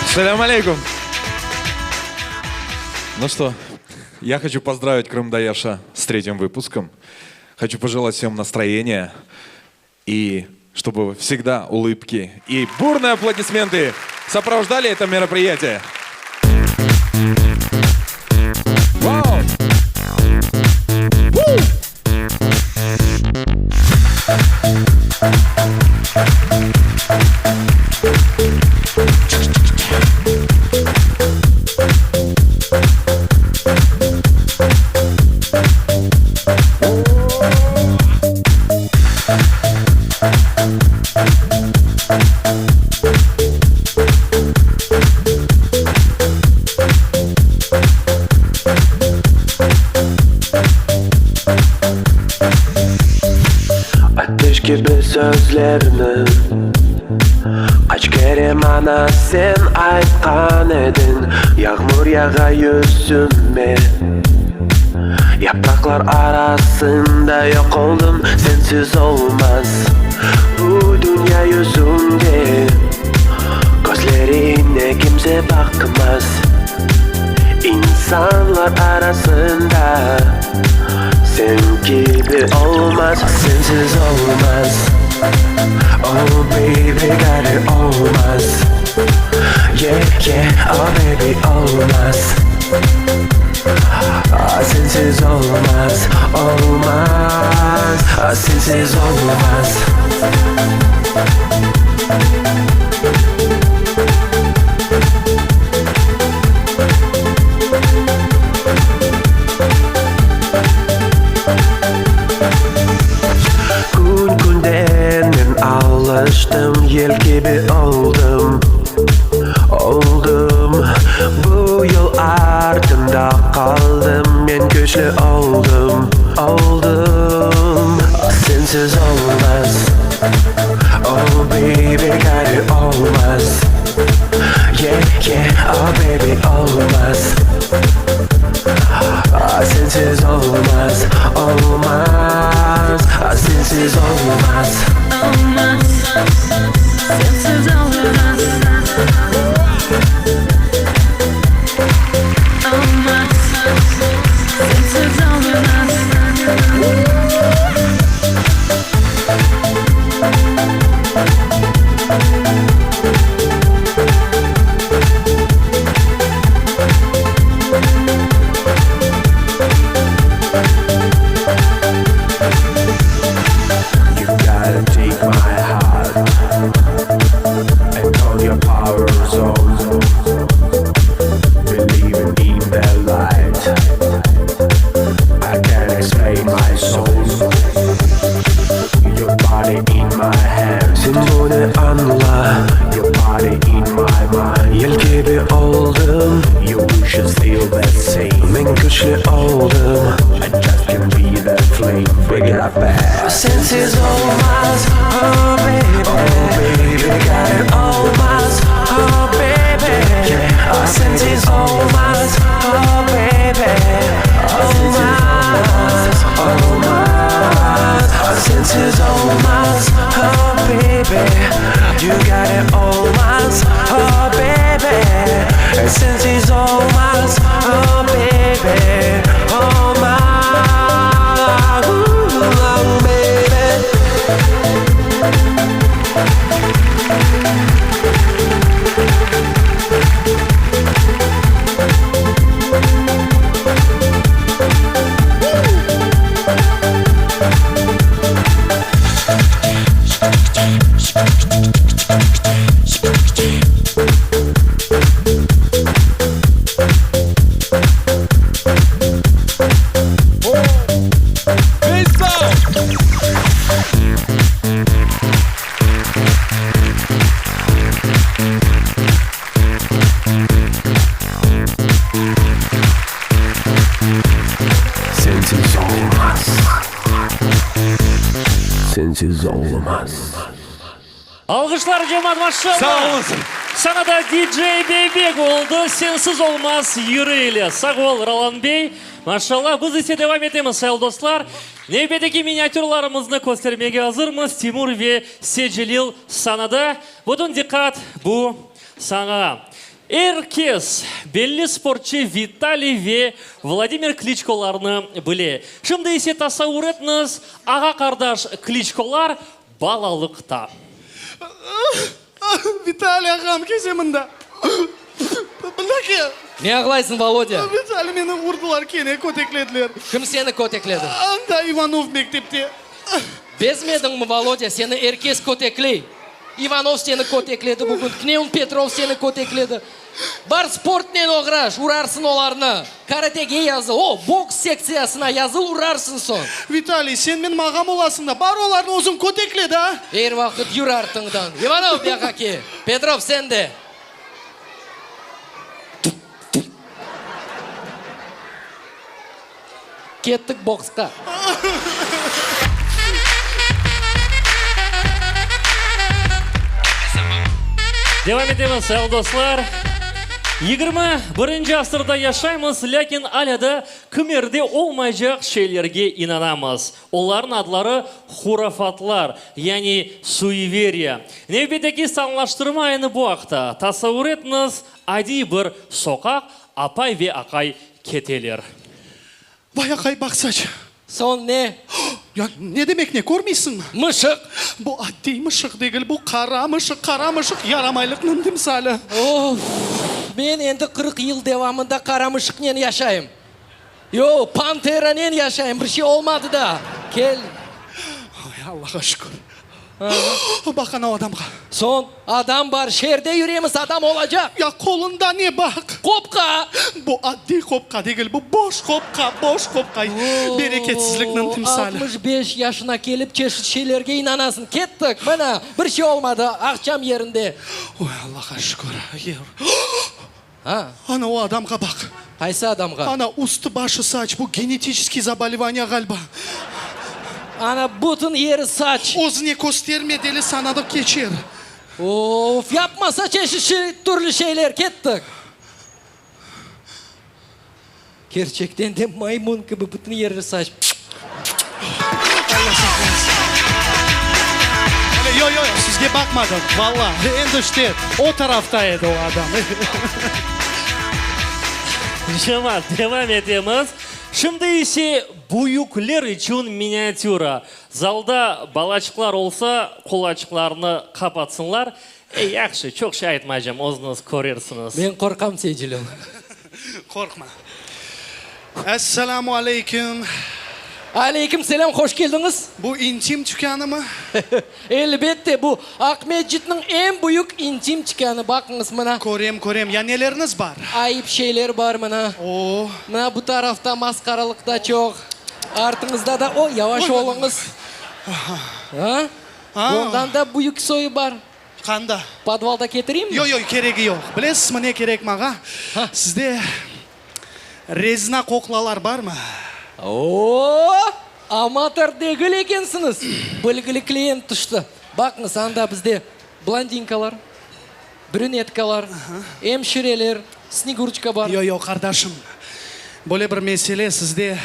Selâm aleyküm! Ну что, я хочу поздравить Крымда Yaşa с третьим выпуском. Хочу пожелать всем настроения и чтобы всегда улыбки и бурные аплодисменты сопровождали это мероприятие. Вау! Ateş kibi sözlerini Qaç kere maña sen aytqan ediñ Yağmur yağa yüzüme Yapraqlar arasında yoq oldım Sensiz olmaz bu dünya yüzünde Közlerine kimse baqmaz İnsanlar arasında Sen kibi olmaz, sensiz olmaz Oh baby, ğayrı olmaz Yeah, yeah, oh baby, olmaz Sensiz olmaz, olmaz Sensiz olmaz. Kün künden men alıştım, yel kibi oldım, oldım. Bu yol artımda qaldı, men küçlü oldım, oldım. Sensiz olmaz, oh baby, ğayrı olmaz. Yeah, yeah, oh baby, olmaz. Sensiz olmaz, olmaz, sensiz olmaz. Olmaz, sensiz olmaz. Olmaz, sensiz olmaz. You gotta. Sensiz olmaz, oh baby You got it olmaz, oh baby Sensiz olmaz, oh baby Olmaz, olmaz Sensiz olmaz, oh baby You got it olmaz, oh baby Sensiz olmaz, oh baby Olmaz, oh baby. Sensiz olmaz. Sensiz olmaz. Alğışlar cemaat maşallah. Sağ oluñız. Sanada DJ Bebek oldı Sensiz olmaz yırı ile. Sağ ol, Rolan bey. Maşallah. Biz ise devam etemiz, sayılı dostlar. Nevbetteki miniatüralarımıznı köstermege azırmız. Timur ve Secelil sanada. Bütün diqqat bu sanağa. Er kes belli sportçı Vitaliy ve Vladimir Kliçkolarnı bile. Şimdi ise tasavvur etiñiz, ağa-qardaş Kliçkolar balalıqta. Vitaliy ağam, keze mında. Mında kel. Ne ağlaysıñ, Volodya? Vitaliy, meni urdılar kene, köteklediler. Kim seni kötekledi? Anda, İvanov mektepte. Bezmediñmi, Volodya, seni er kes kötekley. İvanov seni kötekledi bugün, Kneun Petrov seni kötekledi. Bar sportnen oğraş, urarsıñ olarnı. Karatege yazıl, o, boks sektsiyasına yazıl, urarsıñ soñ. Vitaliy, sen menim ağam olasıñ da, bar olarnı özüñ kötekle da! Er vaqıt yür artıñdan. İvanov, buyaqa ke! Petrov, sen de! Kettik boksqa. Devam etemiz, sayılı dostlar. 21-nci asırda yaşaymız, lâkin alâ da kimerde olmaycaq şeylerge inanamız. Olarnıñ adları hurafatlar, yani sueveriya. Nevbetteki sanlaştırma aynı bu aqta. Tasavvur etiñiz, adiy bir soqaq, apay ve aqay Keteler. Vay aqay, baqsaç. Soñ ne? Ya ne demek ne, körmeysiñmi? Mışıq. Bu adiy mışıq degil, bu qara mışıq, qara mışıq yaramaylıqnıñ timsali. Of, men endi 40 yıl devamında qara mışıqnen yaşayım. Yoq, panteranen yaşayım, bir şey olmadı da. Kel. Ay, Allağa şükür. Baq ana o adamğa. Soñ, adam bar, şeerde yüremiz, adam olacaq. Ya qolunda ne, baq? Qopqa! Bu adiy qopqa degil, bu boş qopqa, boş qopqa, bereketsizlikniñ timsali. 65 yaşına kelip çeşit şeylerge inanasıñ. Kettik, mına, bir şey olmadı, aqçam yerinde. Oy, Allağa şükür. Ana o adamğa baq. Qaysı adamğa? Ana, üstü-başı saç, bu genetiçeskiy zabolevaniye ğaliba. Ana, bütün yeri saç. Özüne kösterme, deli sana da keçer. Of, yapmasa çeşit türlü şeyler, kettik. Kerçekten de maymun kibi bütün yeri saç. Alla saqlasın. Yoq, yoq, sizge baqmadım, valla. Endi işte, o tarafta edi o adam. Cemaat, devam etemiz. Şimdi ise büyükler içün miniatüra. Zalda balaçıqlar olsa, qulaçıqlarını qapatsınlar. E, yahşı, çoq şey aytmaycam, özüñiz körersiñiz. Men qorqam, Seycilil. Qorqma. Esselamu aleyküm. Aleyküm selâm, hoş keldiñiz. Bu intim tükânımı? Elbette, bu Aqmescitniñ eñ büyük intim tükânı. Baqıñız, mına. Körem, körem. Ya neleriniz bar? Ayıp şeyler bar, mına. O. Mına bu tarafta masqaralıq da çoq. Artıñızda da, o, yavaş oluñız. A? Ondan da büyük soyu bar. Qanda? Podvalda ketireyimmi? Yoq, yoq, keregi yoq. Bilesizmi ne kerek maña? Sizde rezina qoqlalar barmı? O-o! Amator degil ekensiñiz! Bilgili kliyent tüşti. Baqıñız, anda bizde blondinkalar, brünetkalar, emşireler, Snegurçka bar. Yo-yo, qardaşım, böyle bir mesele, sizde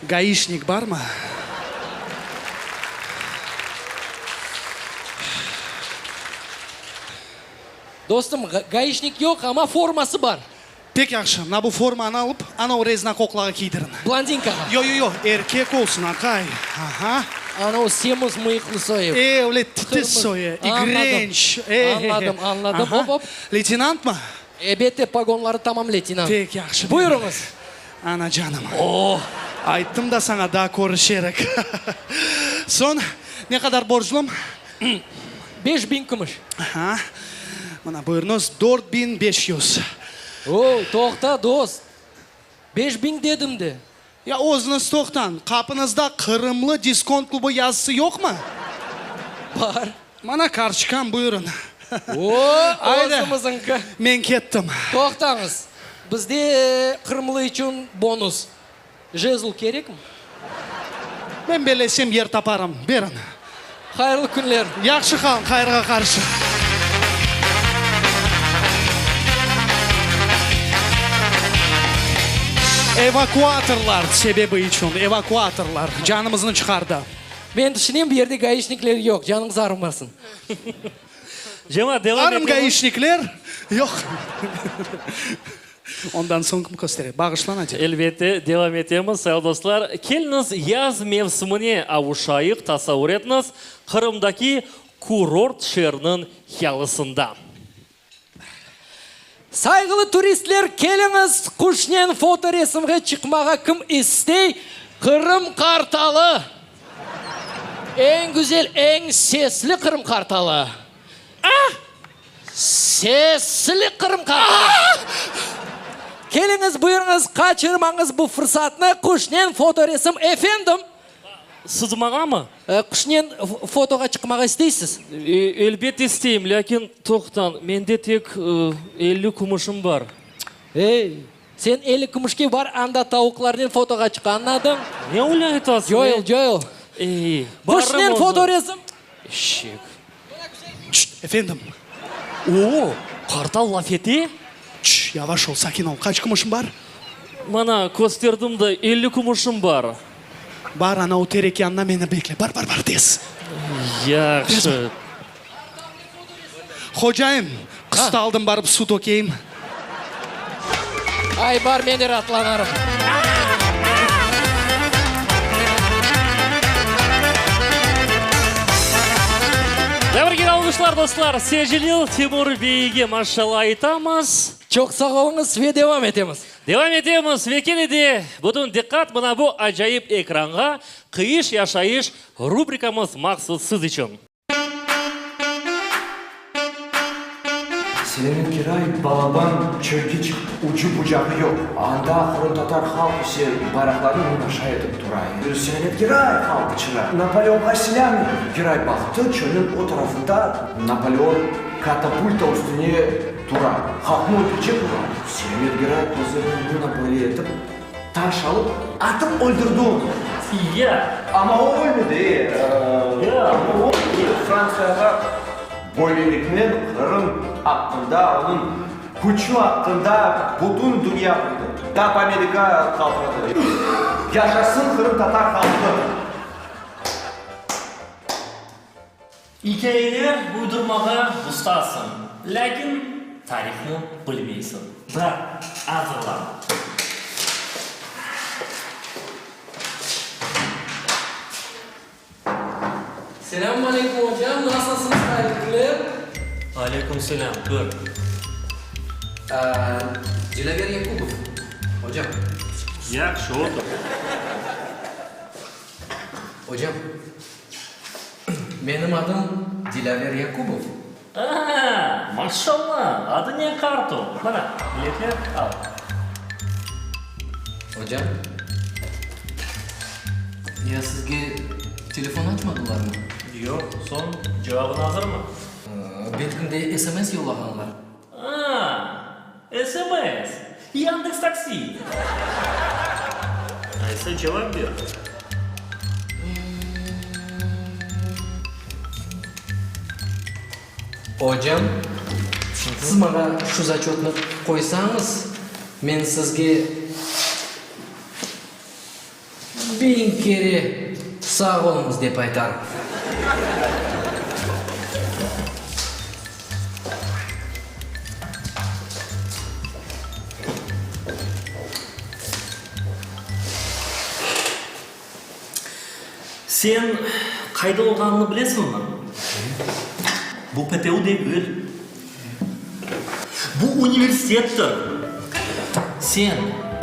gaişnik barmı? Dostum, gaişnik yoq, amma forması bar. Pek yahşı, mına bu formanı alıp, ana o rezina qoqlağa kiydirin. Blondinkağa. Yo-yo-yo, erkek olsun, aqay. Aha. Ana o semiz mıyıqlı soyu. E, öyle titiz soyu, igrenç. Añladım, añladım. Op, op. Leytenantmı? Elbette, pogonları tamam leytenant. Pek yahşı. Buyurıñız. Ana canım. Oh! Ayttım da saña, daa körüşerik. Soñ, ne qadar borclum? 5000 kümüş. Aha. Mına, buyurıñız, 4500. O, toqta, dost. 5000 dedim de. Ya özüñiz toqtañ, qapıñızda Qırımlı diskont klubı yazısı yoqmı? Bar. Mana kartoçkam, buyurıñ. O, Aydı, özümiziñki. men kettim. Toqtañız, bizde qırımlı içün bonus. Jezl kerekmi? Men bellesem yer taparım. Beriñ. Hayırlı künler. Yahşı qalıñ, hayırğa qarşı. Evakuatorlar sebebi içün, evakuatorlar canımıznı çıqardı. Men tüşünem, bu yerde gaişnikler yoq, canıñız ağrımasın. Cemaat, devam Barım etemiz. gaişnikler yoq. Ondan soñ kim köstere? Bağışla, Nadir. Elbette, devam etemiz, sayılı dostlar. Keliñiz, yaz mevsimine avuşayıq, tasavur etiñiz, Qırımdaki kurort şeeriniñ yalısında. Sayğılı turistler, keliñiz, quşnen fotoresimge çıqmağa kim istey, Qırım qartalı! Eñ güzel, eñ sesli Qırım qartalı! Ah! Sesli Qırım qartalı! Keliñiz, buyurıñız, qaçırmañız bu fırsatnı, quşnen fotoresim, efendim! Siz mañamı? Quşnen fotoğa çıqmağa isteysiz? Elbet isteyim, lâkin toqtañ, mende tek 50 kümüşim bar. Ey, sen 50 kümüşke bar, anda tavuqlarnen fotoğa çıq, añladıñ? Ne öyle aytasıñ? Coyul, coyul. Ey, Quşnen fotoresim. Eşek. Şşt, efendim. O, qartal laf ete? Şşş, yavaş ol, sakin ol. Qaç kümüşiñ bar? Mana, kösterdim da, 50 kümüşim bar. Bar, ana o terek yanına meni bekle. Bar, bar, bar, tez. Yahşı. Hocayım, qıstaldım, barıp su tökeyim. Ay, bar, men de raatlanarım. Daa bir kere alğışlar, dostlar. Secilil Timur beyge maşallah aytamız. Çoq sağ oluñız ve devam etemiz. Devam etemiz ve kene de bütün diqqat mına bu acayip ekranğa, Qıyış yaşayış rubrikamız mahsus siz içün. Süleyman Geray balaban çölge çıqtı, ucu-bucağı yoq. Anda qırımtatar halq ise bayraqlarnı munaşa etip tura. Süleyman Geray! Halq qıçıra. Napoleonğa silâ mı? Geray baqtı, çölniñ o tarafında Napoleon katapulta üstüne tura. Halqnı öldürecek ola. Süleyman Geray közlerini mına böyle etip, taş alıp, atıp öldürdi onı. Ya! Amma o ölmedi, e. Ya! Amma o ölmedi. Frantsiyağa. Böyleliknen Qırım aqqında, onıñ küçü aqqında bütün dünya bildi. Tap Amerika qaltıradı. Yaşasın qırımtatar halqı! İkâyeler uydurmağa ustasıñ, lâkin tarihnı bilmeysiñ. Bar, azırlan. Selâmün aleyküm, ocam, nasılsıñız, hayırlı künler? Aleyküm selâm, kir. Dilâver Yakubov, ocam. Yahşı, otur. Ocam, menim adım Dilâver Yakubov. A-a, maşallah, adı ne qart o! Mana, biletler, al. Ocam, ya sizge telefon açmadılarmı? Yoq, soñ, cevabın azırmı? Belkim de sms yollağanlar. A-a, sms! Yandeks taksi! Aysa cevap ber. Ocam, siz maña şu zaçötnı qoysañız, men sizge biñ kere sağ oluñız dep aytarım. Sen qayda olğanıñnı bilesiñmi? Bu PTU degil. Bu universitettir. Sen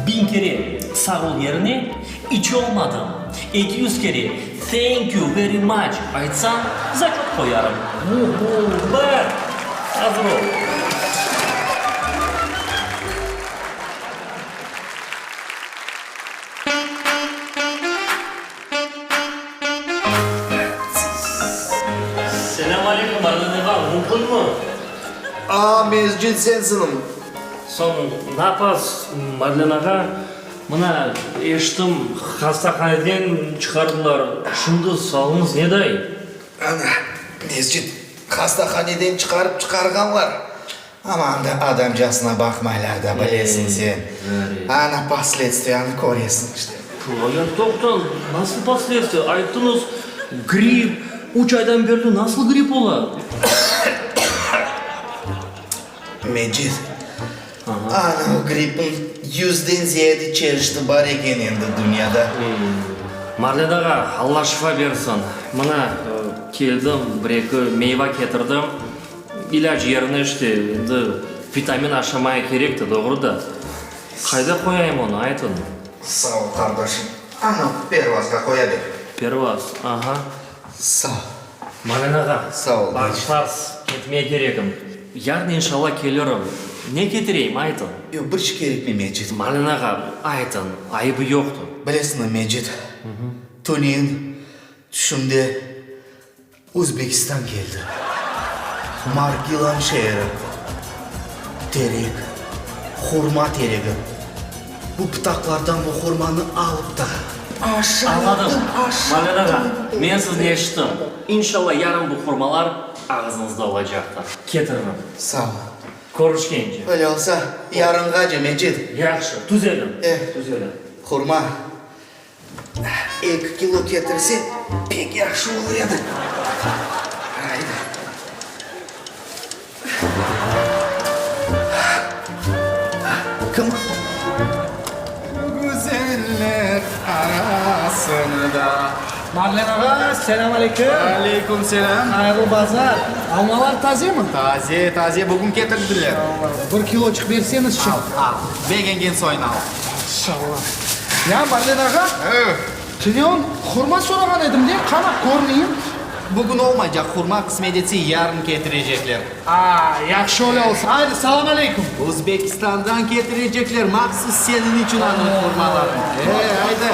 biñ kere sağ ol yerine iç olmadım 200 kere thank you very much aytsañ, zaçot qoyarım. Uhu, bar, azır ol. Selâm aleyküm, Marlen ağa, mümkünmi? A, Mecit sensiñmi? Soñ, napaz, Marlen ağa, mına, eşittim, hastahaneden çıqardılar, şimdi sağlığıñız neday? Ana, Mecit, hastahaneden çıqarıp çıqarğanlar. Amma anda adamcasına baqmaylar da, bilesiñ sen. Ana, posledstiyanı köresiñ işte. Ya toqtañ, nasıl posledstiya? Ayttıñız, gripp, üç aydan berli nasıl gripp ola? Mecit, ana o grippniñ yüzden ziyade çeşiti bar eken endi dünyada. Marlen ağa, Alla şifa bersin. Mına, keldim, bir-eki meyva ketirdim. İlâc yerine işte endi vitamin aşamaya kerek de, doğru da. Qayda qoyayım onı, aytın? Sağ ol, qardaşım. Ana, pervazğa qoya ber. Pervaz, aha. Sağ ol. Marlen ağa. Sağ ol. Bağışlarsız, ketmeye kerekim. Yarın inşalla kelirim. Ne ketireyim, aytın? Yoq, bir şey kerekmey, Mecit. Marlen ağa, aytın, ayıbı yoqtır. Bilesiñmi, Mecit, tünevin tüşümde Özbekistan keldi. Margilan şeeri. Terek. Hurma teregi. Bu pıtaqlardan bu hurmanı alıp da, Añladım, aşaydım, Marlen ağa, aşaydım. men sizni eşittim. İnşalla yarın bu hurmalar ağızıñızda olacaqtır. Ketiririm. Sağ ol. Körüşkence. Öyle olsa, yarınğace, Mecit. Yahşı, tüzelim. Eh, Tüzelim. Hurma. Eki kilo ketirse, pek yahşı olur edi. Aydı. Kim? Güzeller arasında. Marlen ağa, selâm aleyküm. Aleyküm selâm. Hayırlı bazar. Almalar tazemi? Taze, taze, bugün ketirdiler. Bir kiloçıq berseñizçi. Al, al. Begengen soyunı al. Maşallah. Ya, Marlen ağa, tünevin hurma sorağan edim de, qana, körmeyim. Bugün olmaycaq hurma, qısmet etse, yarın ketirecekler. A, yahşı, öyle olsun. Haydi, salam aleyküm. Özbekistandan ketirecekler mahsus seniñ içün anı hurmalarnı. E, ayda.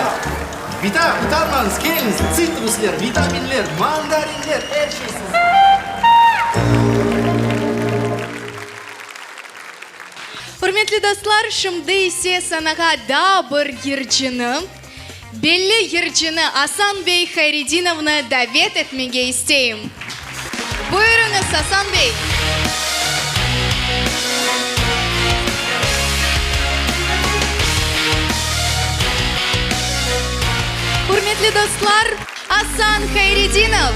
Vita, utanmañız, keliñiz, tsitrusler, vitaminler, mandarinler, er şey siziñ. Ürmetli dostlar, şimdi ise sanağa daa bir yırcını, belli yırcını Asan bey Hayredinovnı davet etmege isteyim. Buyurıñız, Asan bey! Ürmetli dostlar, Asan Hayredinov!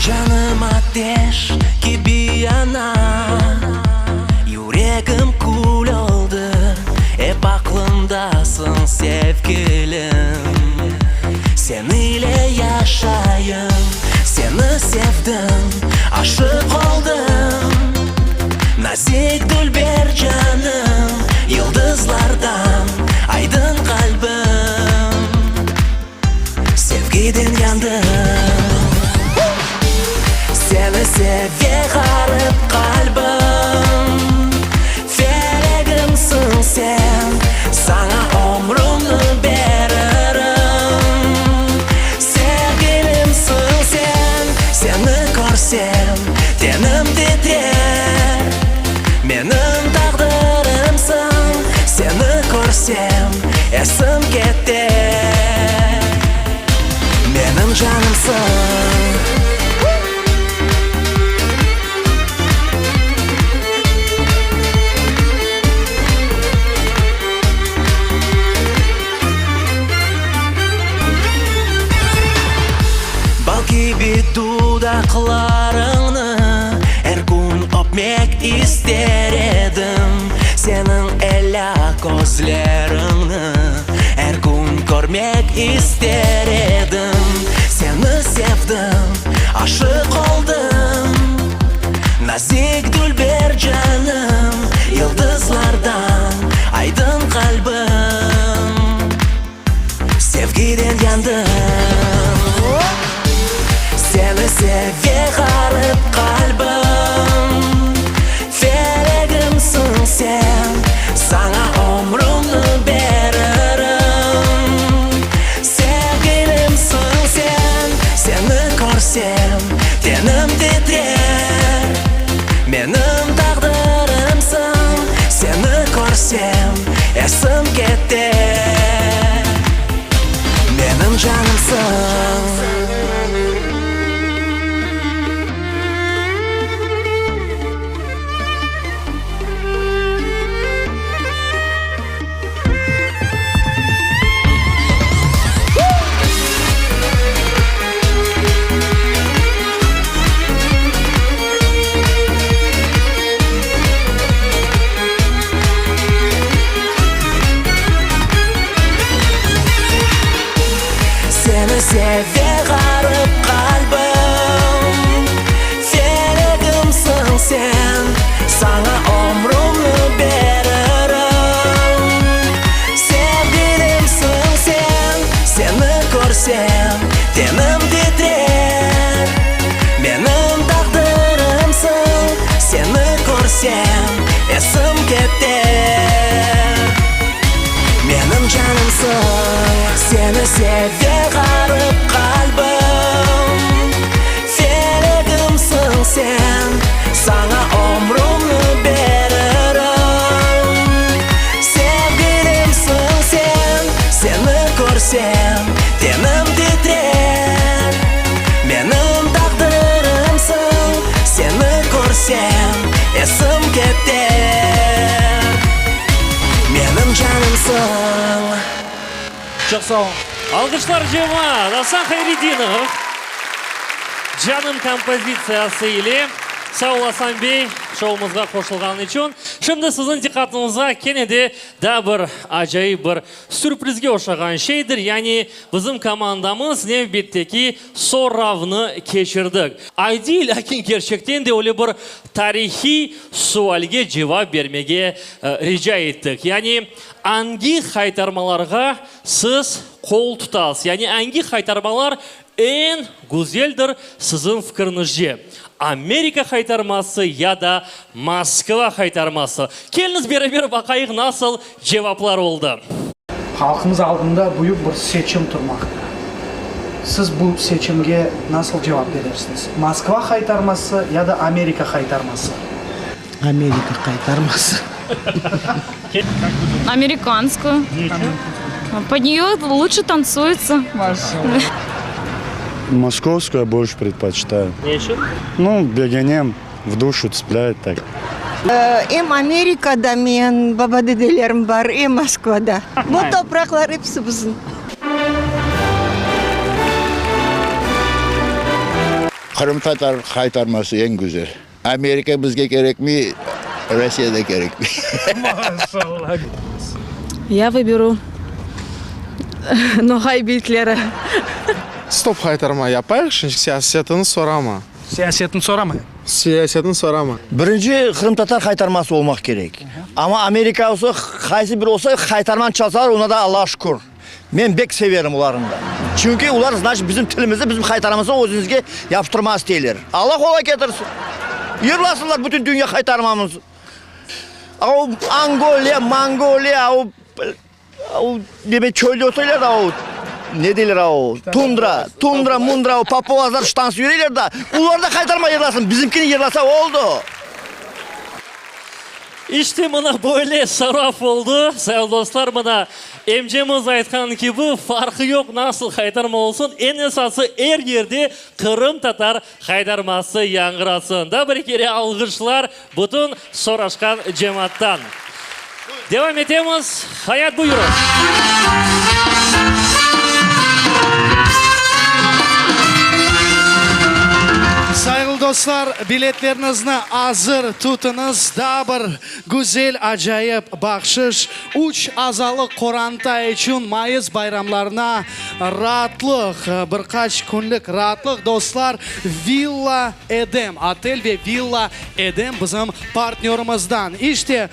Canım ateş kibi yana, Yüregim kül oldı, Ep aqlımdasıñ, sevgilim. Seniñle yaşayım, Seni sevdim, aşıq oldım. Nazik dülber canım, Yıldızlardan aydın qalbim. Sevgiden yandım. Seni seve ğarip qalbim. Esim kete Menim canımsıñ. Bal kibi dudaqlarıñnı er kün öpmek ister edim, Seniñ elâ közleriñni er kün körmek ister edim. Seni sevdim, aşıq oldım, nazik dülber canım, Yıldızlardan aydın qalbim. Sevgiden yandım Seni seve ğarip qalbim Felegimsiñ sen Saña ömrümni beririm Sevgilimsiñ sen Seni körsem tenim titrer Menim taqdirimsiñ Seni körsem Esim kete, menim canımsıñ. Seni seve ğarip qalbim, Felegimsiñ sen, Saña ömrümni beririm. Sevgilimsiñ sen, Seni körsem, tenim titrer. Menim taqdirimsiñ, Seni körsem, esim keter. Menim canımsıñ, Seni seve ğarip qalbim. Felegimsiñ sen, Saña ömrümni beririm. Sevgilimsiñ sen, Seni körsem, tenim titrer. Menim taqdirimsiñ, Seni körsem, esim keter. Menim canımsıñ. Çoq sağ olun. Alğışlar cemaat! Asan Hayredinov Canım kompozitsiyası ile. Sağ ol, Asan bey, şoumızğa qoşulğanıñ içün. Şimdi siziñ diqqatıñızğa kene de daa bir acayip bir sürprizge oşağan şeydir, yani bizim komandamız nevbetteki soravnı keçirdik. Adiy, lâkin kerçekten de öyle bir tarihiy sualge cevap bermege rica ettik. Yani angi haytarmalarğa siz qol tutasız, yani angi haytarmalar Eñ güzeldir siziñ fikiriñizce, Amerika haytarması ya da Moskva haytarması? Keliñiz beraber baqayıq nasıl cevaplar oldı. Halqımız aldında büyük bir seçim turmaqta. Siz bu seçimge nasıl cevap berersiñiz? Moskva haytarması ya da Amerika haytarması? Amerika qaytarması. Amerikanskuyu. Pod nее lutше tantsuyutsa. Moskovskuyu bolşe predpoçitayım. Ne içün? Nu, begenem, v duşu tseplyayet tak. Em Amerikada men baba-dedelerim bar, em Moskvada. Bu topraqlar episi bizim. Qırımtatar qaytarması eñ güzel. Amerika bizge kerekmey, Rossiya da kerekmey. Maşallah. Ya vıberu Noğay beytleri. Stop haytarma yapayıq şimdi siyasetini sorama. Siyasetini sorama. Siyasetini sorama. Birinci qırımtatar haytarması olmaq kerek. Amma Amerika olsa, qaysı biri olsa haytarmanı çalsalar, ona da Allağa şükür. Men bek severim olarnı da. Çünki olar, znaçit, bizim tilimizni, bizim haytaramıznı özümizge yapıştırmağa isteyler. Alla qolay ketirsin. Yırlasınlar bütün dünya haytarmamız. A o Angoliya, Mongoliya, a o, a o neme çölde oturaylar da, o ne deyler a o, tundra, tundra, mundra, o papuazlar ştansı yüreyler da, olar da haytarma yırlasın, bizimkini yırlasa oldı. İşte mına böyle sorav oldı, sayın dostlar, mına. Emcemiz aytqan kibi, farqı yoq, nasıl haytarma olsun, eñ esası er yerde qırımtatar haytarması yañğırasın. Daa bir kere alğışlar bütün soraşqan cemaattan. Devam etemiz. Hayat buyurıñ. Sayğılı dostlar, biletleriñizni azır tutıñız. Daa bir güzel, acayip bahşış, üç azalı qoranta içün mayıs bayramlarına raatlıq, bir qaç künlük raatlıq, dostlar, Villa Edem, otel ve Villa Edem bizim partnörımızdan. İşte,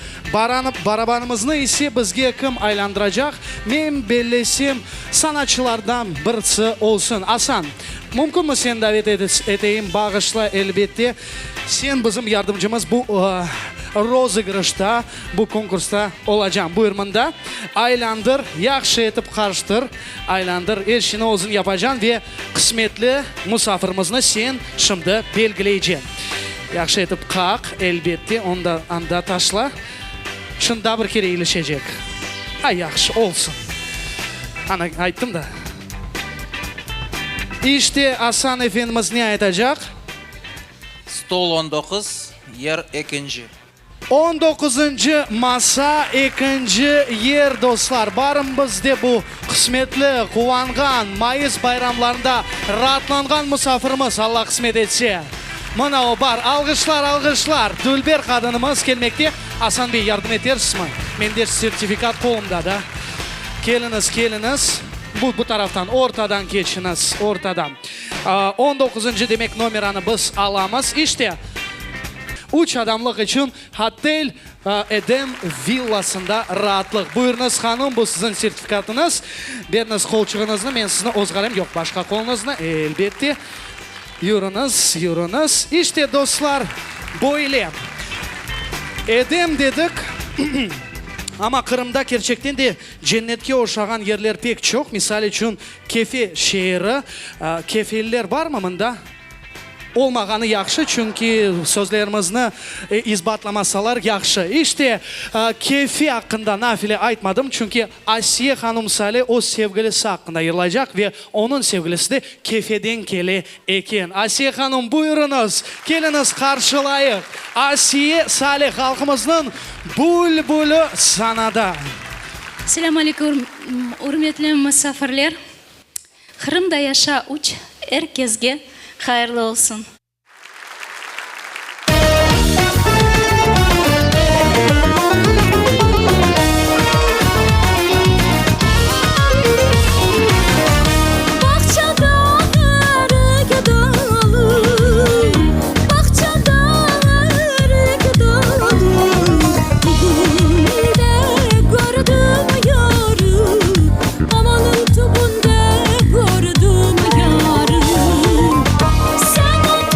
barabanımıznı ise bizge kim aylandıracaq, men bellesem, sanatçılardan birisi olsun. Asan, mümkünmi seni davet eteyim, bağışla, elbette, sen bizim yardımcımız bu rozıgrışta, bu konkursta olacañ. Buyur mında, aylandır, yahşı etip qarıştır, aylandır, er şeyni özüñ yapacañ ve qısmetli musafirimizni sen şimdi belgileyceñ. Yahşı etip qaq, elbette, onı da anda taşla. Şimdi daa bir kere ilişecek. A, yahşı, olsun. Ana, ayttım da. İşte, Asan efendimiz ne aytacaq? Stol 19, yer ekinci. On doquzıncı masa, ekinci yer, dostlar. Barın biz de bu qısmetli, quvanğan, mayıs bayramlarında raatlanğan musafirimiz, Alla qısmet etse. Mına o, bar. Alğışlar, alğışlar. Dülber qadınımız kelmekte. Asan bey, yardım etersizmi? Mende sertifikat qolumda da. Keliñiz, keliñiz. Bu, bu taraftan, ortadan keçiñiz, ortadan. On doquzıncı, demek, nomeranı biz alamız. İşte. Üç adamlıq içün Hotel Edem villasında raatlıq. Buyurıñız, hanım, bu siziñ sertifikatıñız. Beriñiz qolçığıñıznı, men sizni ozğarayım. Yoq, başqa qoluñıznı, elbette. Yürüñiz, yürüñiz. İşte, dostlar, böyle. Edem dedik, amma Qırımda kerçekten de cennetke oşağan yerler pek çoq. Misal içün, Kefe şeeri. Kefeliler barmı mında? Olmağanı yahşı, çünki sözlerimizni isbatlamasalar yahşı. İşte, Kefe aqqında nafile aytmadım, çünki Asiye hanum Sale öz sevgilisi aqqında yırlaycaq ve onıñ sevgilisi de Kefeden kele eken. Asiye hanum, buyurıñız, keliñiz qarşılayıq. Asiye Sale halqımıznıñ bülbüli sanada. Selâm aleyküm, ürmetli musafirler! Qırımda yaşa üç er kesge hayırlı olsun. Bağçada erik dalı, Bağçada erik dalı, Bugün de kördim yarı, Qamanıñ tübünde kördim yarı. Sen otur.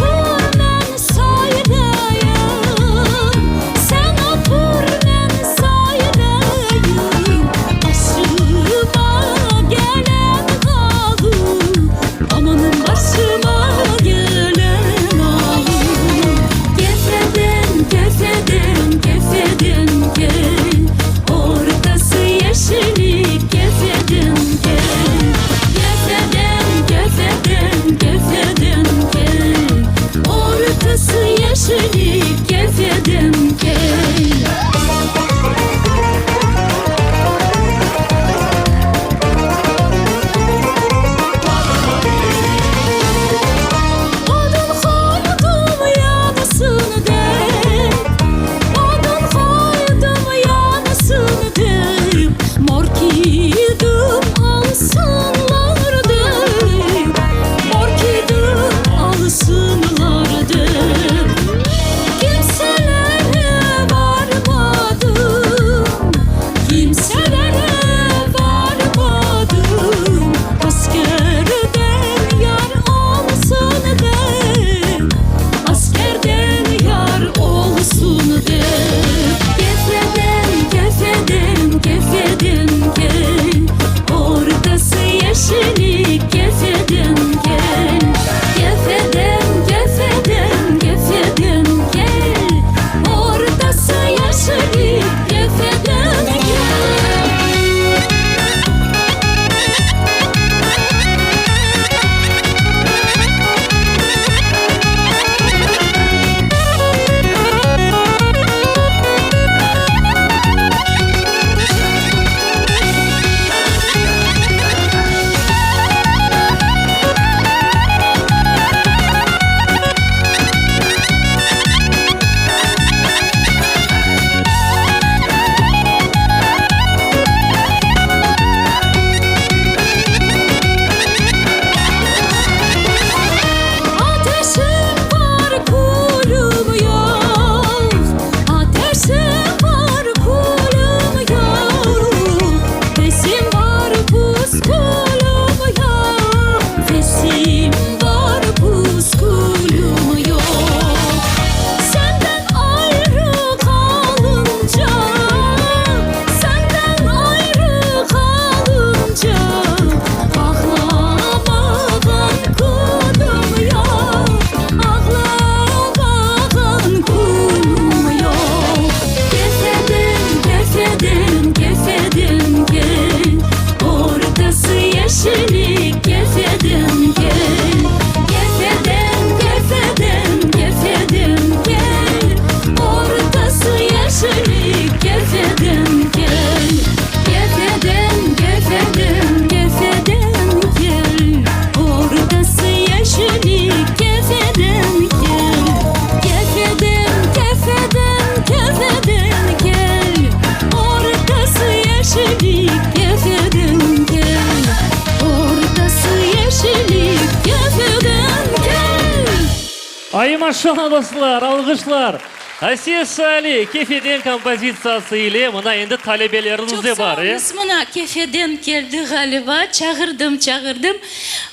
Ay maşallah dostlar, alğışlar! Asiye Sali, Kefeden kompozitsiyası ile mına endi talebeleriñiz de bar, e? Çoq sağ oluñız, mına Kefeden keldi ğaliba, çağırdım, çağırdım.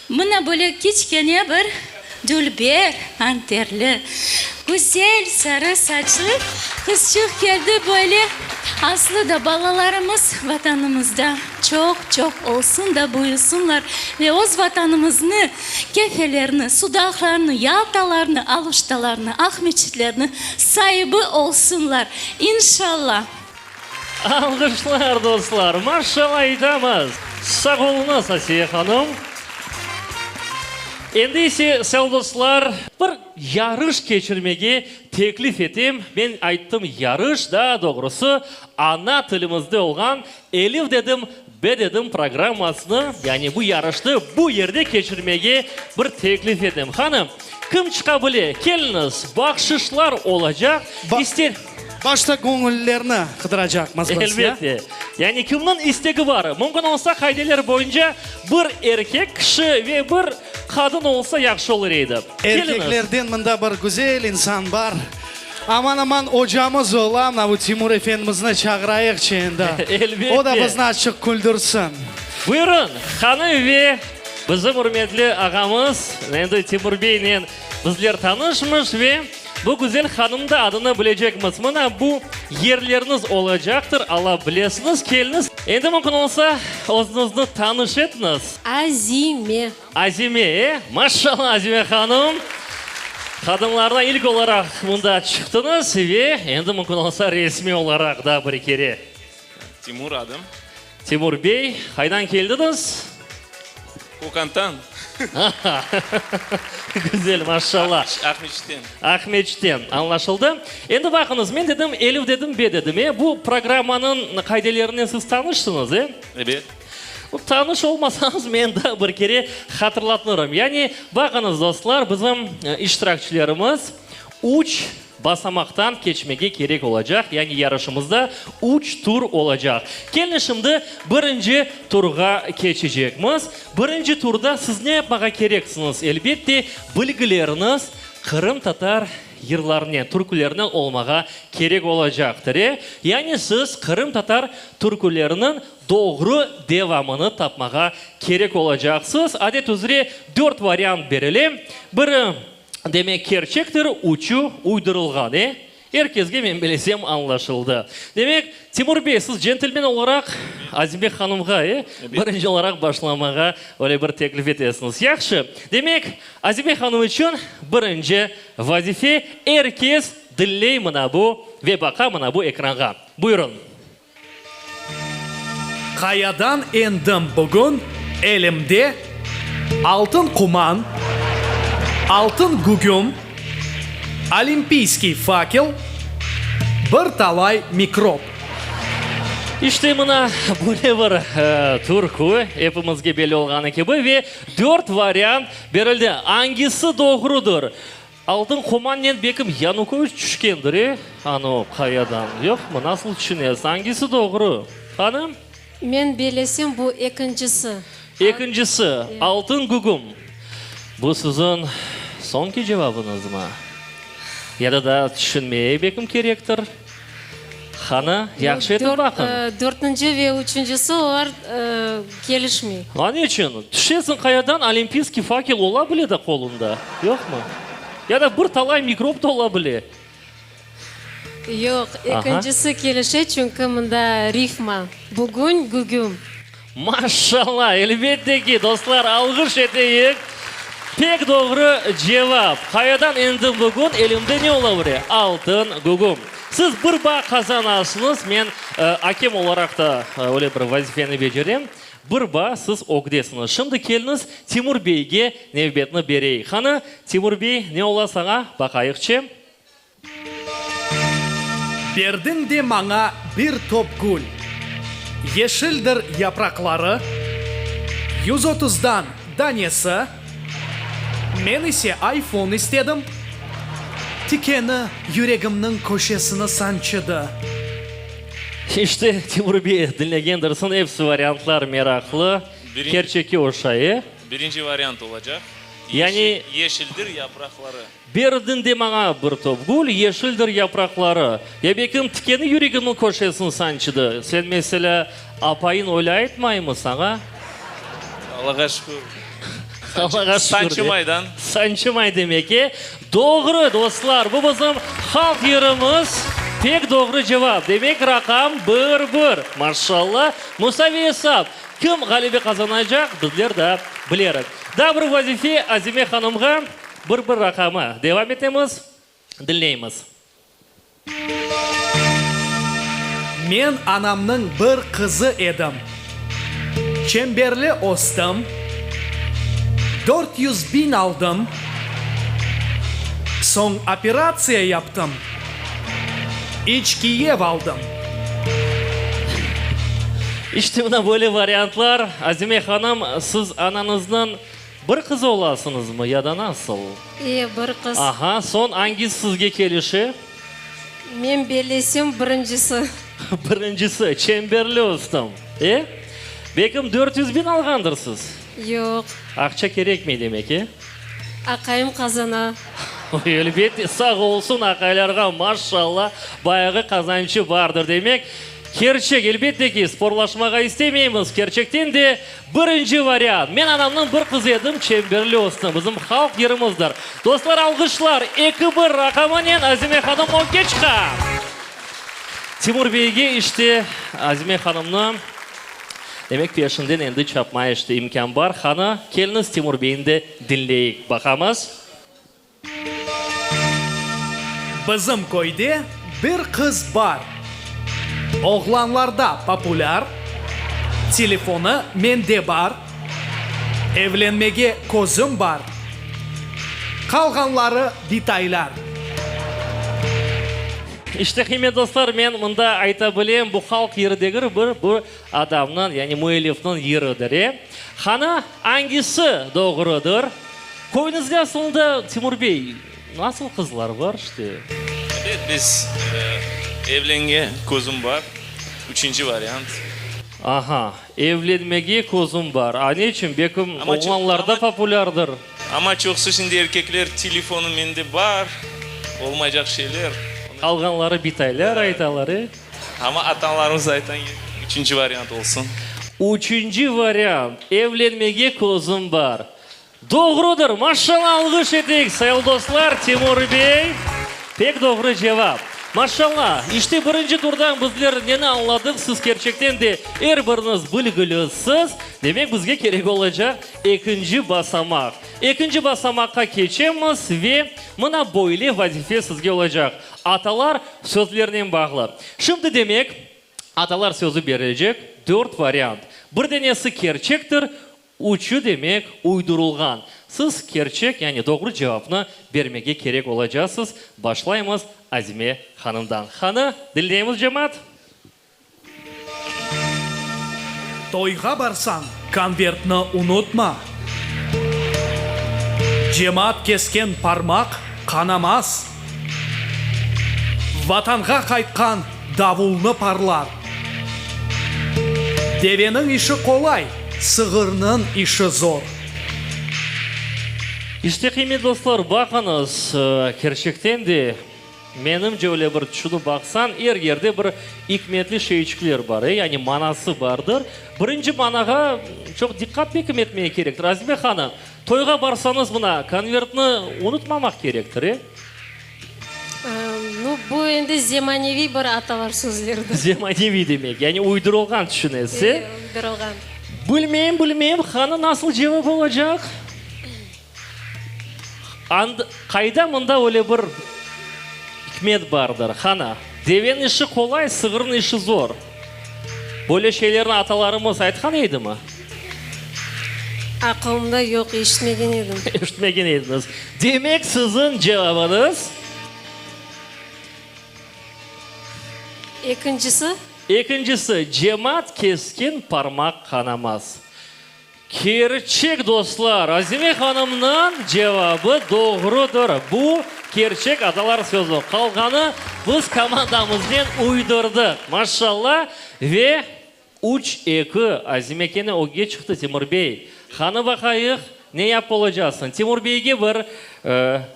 Mına böyle kiçkene bir dülber, anterli, güzel sarı saçlı qızçıq keldi. Böyle aslı da balalarımız Vatanımızda çoq-çoq olsun da büyüsünler ve öz Vatanımıznı Kefelerni, Sudaqlarnı, Yaltalarnı, Aluştalarnı, Aqmeçitlerni saibi olsunlar, inşalla! Alğışlar, dostlar! Maşalla aytamız! Sağ oluñız, Asiye hanım! Endi ise, sağ dostlar, bir yarış keçirmege teklif etem. Men ayttım yarış, daa doğrusı, ana tilimizde olğan Elif dedim, Be dedim programmasını, yani bu yarışnı bu yerde keçirmege bir teklif etem. Hanım, kim çıqa bile, keliñiz, bahşışlar olacaq, ister. Başta göñüllilerni qıdıracaqmız biz, ya? Elbette. Yani kimniñ istegi bar? Mümkün olsa, qaideler boyunca bir erkek kişi ve bir qadın olsa yahşı olur edi. Keliñiz. Erkeklerden mında bir güzel insan bar. Aman-aman ocamız ola, mına bu Timur efendimizni çağırayıqçı endi. Elbette. O da bizni azçıq küldürsin. Buyurın, hanım ve bizim ürmetli ağamız, endi Timur beynen bizler tanışmış ve bu güzel hanımnıñ da adını bilecekmiz. Mına bu yerleriñiz olacaqtır, ala bilesiñiz, keliñiz. Endi mümkün olsa, özüñizni tanış etiñiz. Azime. Azime, e? Maşallah, Azime hanım! Qadınlardan ilk olaraq mında çıqtıñız ve endi mümkün olsa resmiy olaraq da bir kere. Timur adım. Timur bey, qaydan keldiñiz? Kokanttan. Güzel, maşallah. Aqmeçitten. Aqmeçitten, añlaşıldı. Endi baqıñız, men dedim, Elif dedim, be dedim, e? Bu programmanıñ qaidelerinen siz tanışsıñız, e? Ebet. Tanış olmasañız, men daa bir kere hatırlatırım. Yani, baqıñız, dostlar, bizim iştirakçilerimiz üç basamaqtan keçmege kerek olacaq, yani yarışımızda üç tur olacaq. Keliñ, şimdi birinci turğa keçecekmiz. Birinci turda siz ne yapmağa kereksiñiz? Elbette, bilgileriñiz qırımtatar yırlarınen, türkülerinen olmağa kerek olacaqtır, e? Yani siz qırımtatar türküleriniñ Doğru devamını tapmağa kerek olacaqsız. Adet üzre dört variant berile. Biri, demek, kerçektir, üçü uydurılğan, e? Er kesge, men bilesem, añlaşıldı. Demek, Timur bey, siz centlmen olaraq Azime hanımğa, e, birinci olaraq başlamağa öyle bir teklif etesiñiz. Yahşı. Demek, Azime hanım içün birinci vazife, er kes diñley mına bu ve baqa mına bu ekranğa. Buyurıñ. Qayadan endim bugün, elimde altın quman, altın gügüm, olimpiyskiy fakel, bir talay mikrop. İşte mına böyle bir türkü, epimizge belli olğanı kibi, ve dört variant berildi. Angisi doğrudır? Altın qomannen bekim Yanukoviç tüşkendir, e, anı qayadan, yoqmı? Nasıl tüşünesiz, angisi doğru, hanım? Men belesem, bu ekincisi. Ekincisi, altın gügüm. Bu siziñ soñki cevabıñızmı? Ya da daa tüşünmeye bekim kerektir? Qani, yahşı etip baqıñ. Dörtünci ve üçüncisi, olar kelişmey. A neçün? Tüşesiñ qayadan, olimpiyskiy fakel ola bile de qoluñda, yoqmı? Ya da bir talay mikrop da ola bile. Yoq, ekincisi kelişe, çünki mında rifma, bugün, gügüm. Maşallah! Elbette ki, dostlar, alğış eteyik. Pek doğru cevap. Qayadan endim bugün, elimde ne ola bile? Altın gügüm. Siz bir baa qazanasıñız, men akem olaraq da öyle bir vazifeni becerem. Bir baa siz ögdesiñiz. Şimdi keliñiz, Timur beyge nevbetni bereyik. Qani, Timur bey, ne ola saña, baqayıqçı. Berdiñ de maña bir top gül. Yeşildir yapraqları, Yüz otuzdan danesi, Men ise ayfon istedim, Tikeni yüregimniñ köşesini sançıdı. İşte, Timur bey, diñlegendirsiñ, episi variantlar meraqlı, kerçekke oşay, e? Birinci variant olacaq. Yani. Yeşildir yapraqları. Berdiñ de maña bir top gül, yeşildir yapraqları. Ya belkim tikeni yüregimniñ köşesini sançıdı. Sen, meselâ, apayıñ öyle aytmaymı saña? Allağa şükür. Allağa şükür. Sançımaydan. Sançımay demek, e? Doğru, dostlar, bu bizim halq yırımız. Pek doğru cevap. Demek, raqam bir, bir. Maşalla. Musaviy esap. Kim ğalebe qazanacaq, bizler daa bilerik. Daa bir vazife Azime hanımğa. Bir bir raqamı. Devam etemiz, diñleymiz. Men anamnıñ bir qızı edim. Çemberli östim, 400 biñ aldım, soñ operatsiya yaptım, iç kiyev aldım. İşte mına böyle variantlar. Azime hanım, siz anañıznıñ Bir qız olasıñızmı ya da nasıl? E, bir qız. Aha, soñ angisi sizge kelişe? Men bellesem, birincisi. Birincisi, çemberli östim. E? Belkim 400 biñ alğandırsız? Yoq. Aqça kerekmey demek, e? Aqayım qazana. Elbette, sağ olsun aqaylarğa, maşşalla, bayağı qazançı bardır demek. Kerçek, elbette ki, sporlaşmağa istemeymiz, kerçekten de Birinci variant, Men anamnıñ bir qızı edim, çemberli östim. Bizim halq yırımızdır. Dostlar, alğışlar, eki bir raqamınen Azime hanım ögge çıqa. Timur beyge işte Azime hanımnı, demek, peşinden endi çapmaya işte imkân bar. Qani, keliñiz Timur beyni de diñleyik, baqamız. Bizim köyde bir qız bar. Oğlanlarda populâr, telefonı mende bar, evlenmege közüm bar, qalğanları bitaylar. İşte, qıymetli dostlar, men mında ayta bilem, bu halq yırı degil, bir bu adamnıñ, yani müellifniñ yırıdır, e. Qani, angisi doğrudır? Köyüñizde asılında, Timur bey, nasıl qızlar bar işte? Ebet, biz evlenge közüm bar, üçünci variant. Aha, evlenmege közüm bar. A neçün? Belkim, oğlanlarda populârdır. Amma çoqusı şimdi erkekler telefonı mende bar, olmaycaq şeyler. Qalğanları bitaylar aytalar, e? Amma atalarımız aytan üçünci variant olsun. Üçünci variant, evlenmege közüm bar. Doğrudır! Maşşalla, alğış eteyik, sayılı dostlar, Timur bey, pek doğru cevap. Maşşalla, işte birinci turdan bizler neni añladıq, siz kerçekten de er biriñiz bilgilisiz, demek bizge kerek olacaq ekinci basamaq. Ekinci basamaqqa keçemiz ve mına böyle vazife sizge olacaq, atalar sözlerinen bağlı. Şimdi demek, atalar sözü berilecek dört variant. Bir denesi kerçektir, Üçü, demek, uydurılğan. Siz kerçek, yani doğru cevapnı bermege kerek olacaqsız. Başlaymız Azime hanımdan. Qani, diñleymiz, cemaat. Toyğa barsañ, konvertni unutma. Cemaat kesken parmaq qanamaz. Vatanğa qaytqan davulnı parlar. Deveniñ işi qolay, sığırnıñ işi zor. İşte, qıymetli dostlar, baqıñız, kerçekten de, menimce, öyle bir tüşünip baqsañ, er yerde bir ikmetli şeyçikler bar, e, yani manası bardır. Birinci manağa çoq diqqat bekim etmege kerektir. Azime hanım, Toyğa barsañız, mına, konvertni unutmamaq kerektir, e? Nu, bu endi zemaneviy bir atalar sözleridir. Zemaneviy demek, yani uydurılğan tüşünesiz, e? E, uydurılğan. Bilmeyim, bilmeyim, qani nasıl cevap olacaq? And, qayda mında öyle bir ikmet bardır? Qani, deveniñ işi qolay, sığırnıñ işi zor. Böyle şeylerni atalarımız aytqan edimi? Aqılımda yoq, eşitmegen edim. Eşitmegen ediñiz. Demek, siziñ cevabıñız? Ekincisi. Ekincisi, cemaat kesken parmaq qanamaz. Kerçek, dostlar, Azime hanımnıñ cevabı doğrudır. Bu, kerçek atalar sözü. Qalğanı biz komandamıznen uydurdıq. Maşşalla! Ve üç, eki, Azime kene ögge çıqtı, Timur bey. Qani baqayıq, Ne yapıp olacaqsıñ? Timur beyge bir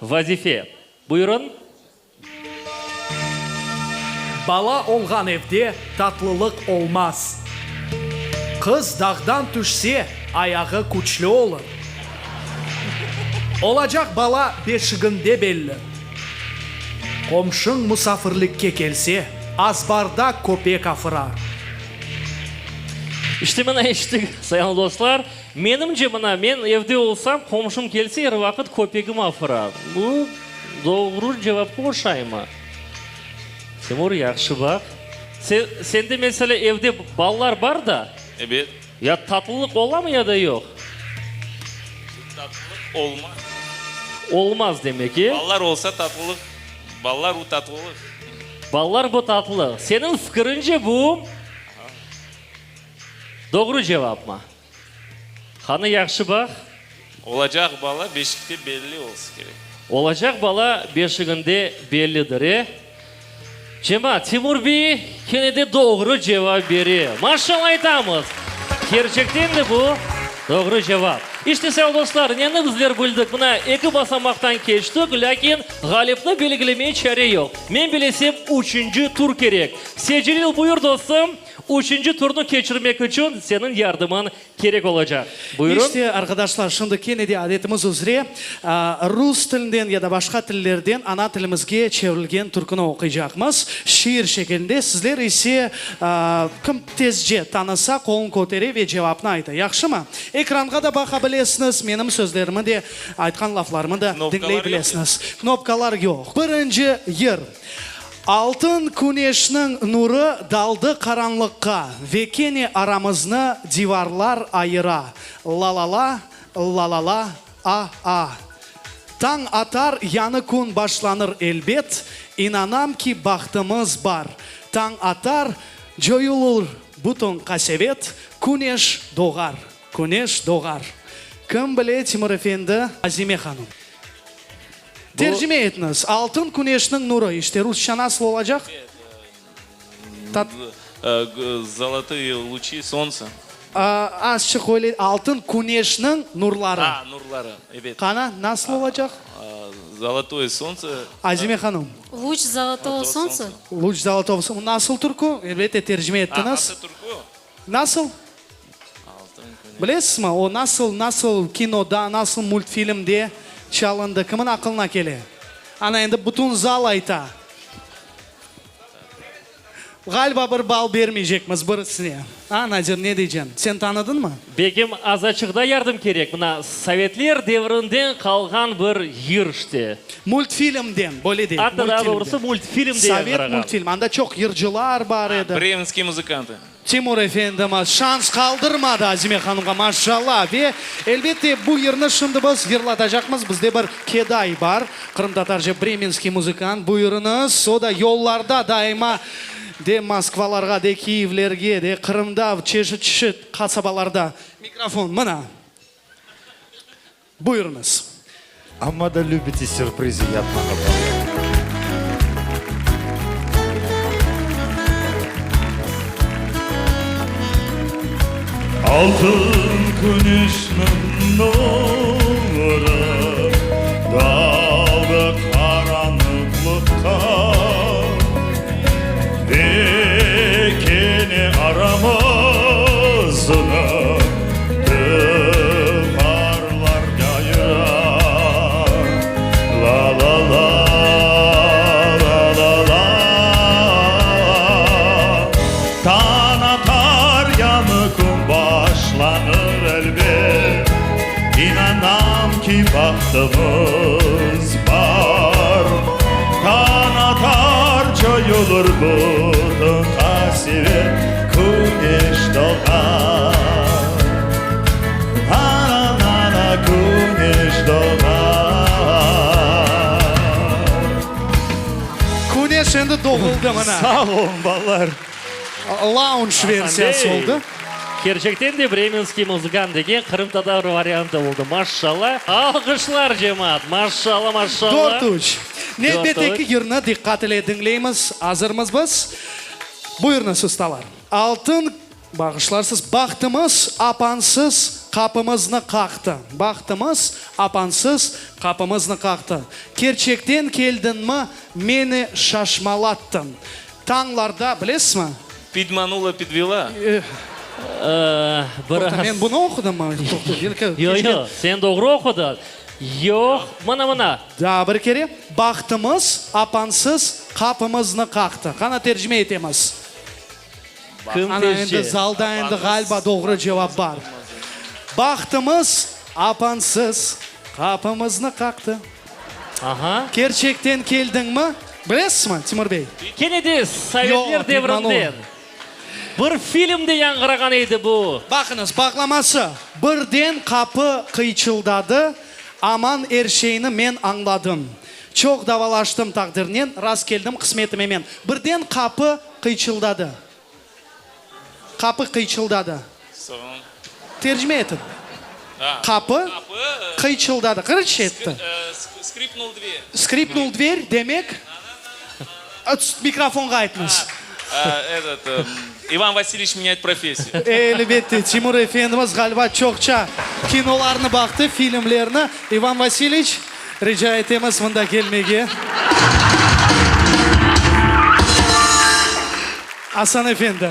vazife. Buyurın. Bala olğan evde tatlılıq olmaz. Qız dağdan tüşse, ayağı küçlü olur. Olacaq bala beşiginde belli. Qomşuñ musafirlikke kelse, azbarda köpek afırar. İşte mına eşittik, sayğılı dostlar. Menimce, mına, men evde olsam, qomşum kelse, er vaqıt köpegim afıra. Bu doğru cevapqa oşaymı? Timur, yahşı baq. Sen, sende, meselâ, evde balalar bar da? Ebet. Ya tatlılıq olamı ya da yoq? Tatlılıq olmaz. Olmaz demek, e? Balalar olsa tatlılıq, balalar u tatlılıq. Balalar bu tatlılıq. Seniñ fikiriñce bu doğru cevapmı? Qanı yahşı baq. Olacaq bala beşikte belli olsa kerek. Olacaq bala beşiginde bellidir, e? Cemaat, Timur bey kene de doğru cevap bere. Maşallah aytamız! Kerçekten de bu doğru cevap. İşte, sayılı dostlar, neni bizler bildik? Mına, eki basamaqtan keçtik, lâkin ğalipni belgilemeye çare yoq. Men bilesem, üçünci tur kerek. Secelil, buyur, dostum, üçünci turnı keçirmek içün seniñ yardımıñ Kerek olacaq. Buyurın. İşte, arqadaşlar, şimdi kene de adetimiz üzre rus tilinden ya da başqa tillerden ana tilimizge çevrilgen türküni oquycaqmız, şiir şekilinde. Sizler ise kim tezce tanısa, qolun kötere ve cevapnı ayta. Yahşımı? Ekranğa da baqa bilesiñiz, menim sözlerimi de, aytqan laflarımı da diñley bilesiñiz. Knopkalar yoq. Birinci yır. Altın küneşniñ nurı daldı qaranlıqqa Ve kene aramıznı divarlar ayıra La-la-la, la-la-la, a-a. Tañ atar, yañı kün başlanır elbet, İnanam ki, bahtımız bar. Tañ atar, coyulur bütün qasevet, Küneş doğar, küneş doğar. Kim bile, Timur efendi, Azime hanım. Tercime etiñiz, Altın küneşniñ nurı, işte rusça nasıl olacaq? Tat. Zolotые luçi solntsa. Azçıq öyle, altın küneşniñ nurları. A, nurları, ebet. Qana, nasıl olacaq? Zolotoye solntsa. Azime hanım. Luç zolotogo solntsa. Luç zolotogo solntsa. Nasıl türkü? Elbette, tercime ettiñiz. A, nasıl türkü? Nasıl? Bilesizmi, o nasıl, nasıl kinoda, nasıl multfilmde çalındı, kimin aqılına kele? Ana, endi bütün zal ayta. Ğaliba bir bal bermeycekmiz birisine. A, Nadir, ne deyceñ? Sen tanıdıñmı? Begim, azaçıq da yardım kerek. Mına, sovetler devrinden qalğan bir yır işte. Multfilmden, böyle deyik, Atta daa doğrusı multfilmde Sovet yañğırağan. multfilm, anda çoq yırcılar bar edi. Bremenskiy muzıkantı. Timur efendimiz şans qaldırmadı Azime hanımğa, maşallah! Ve, elbette, bu yırnı şimdi biz yırlatacaqmız. Bizde bir keday bar, qırımtatarca bremenskiy muzıkant. Buyurıñız, o da yollarda daima, de Moskvalarğa, de Kiyevlerge, de Qırımda, çeşit-çeşit qasabalarda. Mikrofon, mına. Buyurıñız. Amma da lübite sürprizi yapmağa bala. Altın küneşniñ nurı daldı qaranlıqqa Ve kene aramıznı Dıvarlar ayıra, La-la-la, la-la-la. Tañ atar, yañı kün başlanır elbet, İnanam ki, bahtımız bar. Tañ atar, coyulır bütün qasevet, Küneş doğar, Na-na-na-na, küneş doğar. Küneş endi doğuldı mına. Sağ olun, balalar. Lounge versiyası oldı. Kerçekten de Bremenskiy muzıkant degen qırımtatar variantı oldı. Maşşalla. Alqışlar, cemaat! Maşşalla, maşşalla. Dört üç. Nevbetteki yırnı diqqat ile diñleymiz. Azırmız biz? Buyurıñız, ustalar. Altın, bağışlarsız, bahtımız apansız. qapımıznı qaqtı. Bahtımız apansız qapımıznı qaqtı. Kerçekten keldiñmi, meni şaşmalattıñ. Tañlarda, bilesizmi? Pidmanula, pidvela. Toqta, men bunı oqudımmı? Yoq, yoq, sen doğru oqudıñ. Yoq, mına, mına. Daa bir kere, Bahtımız apansız qapımıznı qaqtı. Qana tercime etemiz. Kim Ana tezce? endi zalda endi ğaliba doğru cevap bar. Bahtımız apansız qapımıznı qaqtı. Aha. Kerçekten keldiñmi? Bilesizmi, Timur bey? Kene de sovetler Yoq, devrinden bir filmde yañğırağan edi bu. Baqıñız, bağlaması, Birden qapı qıyçıldadı, aman er şeyni men añladım. Çoq davalaştım taqdirnen, rast keldim qısmetime men. Birden qapı qıyçıldadı. Qapı qıyçıldadı. Soñ. Tercime etiñ. Qapı qıyçıldadı. Qırç etti. Skripnul dver. Skripnul dver, demek, mikrofonğa aytıñız. Etot, İvan Vasilyeviç menâet professiyu. Elbette, Timur efendimiz, ğaliba, çoqça kinolarnı baqtı, filmlerni. İvan Vasilyeviç, rica etemiz mında kelmege. Asan efendi.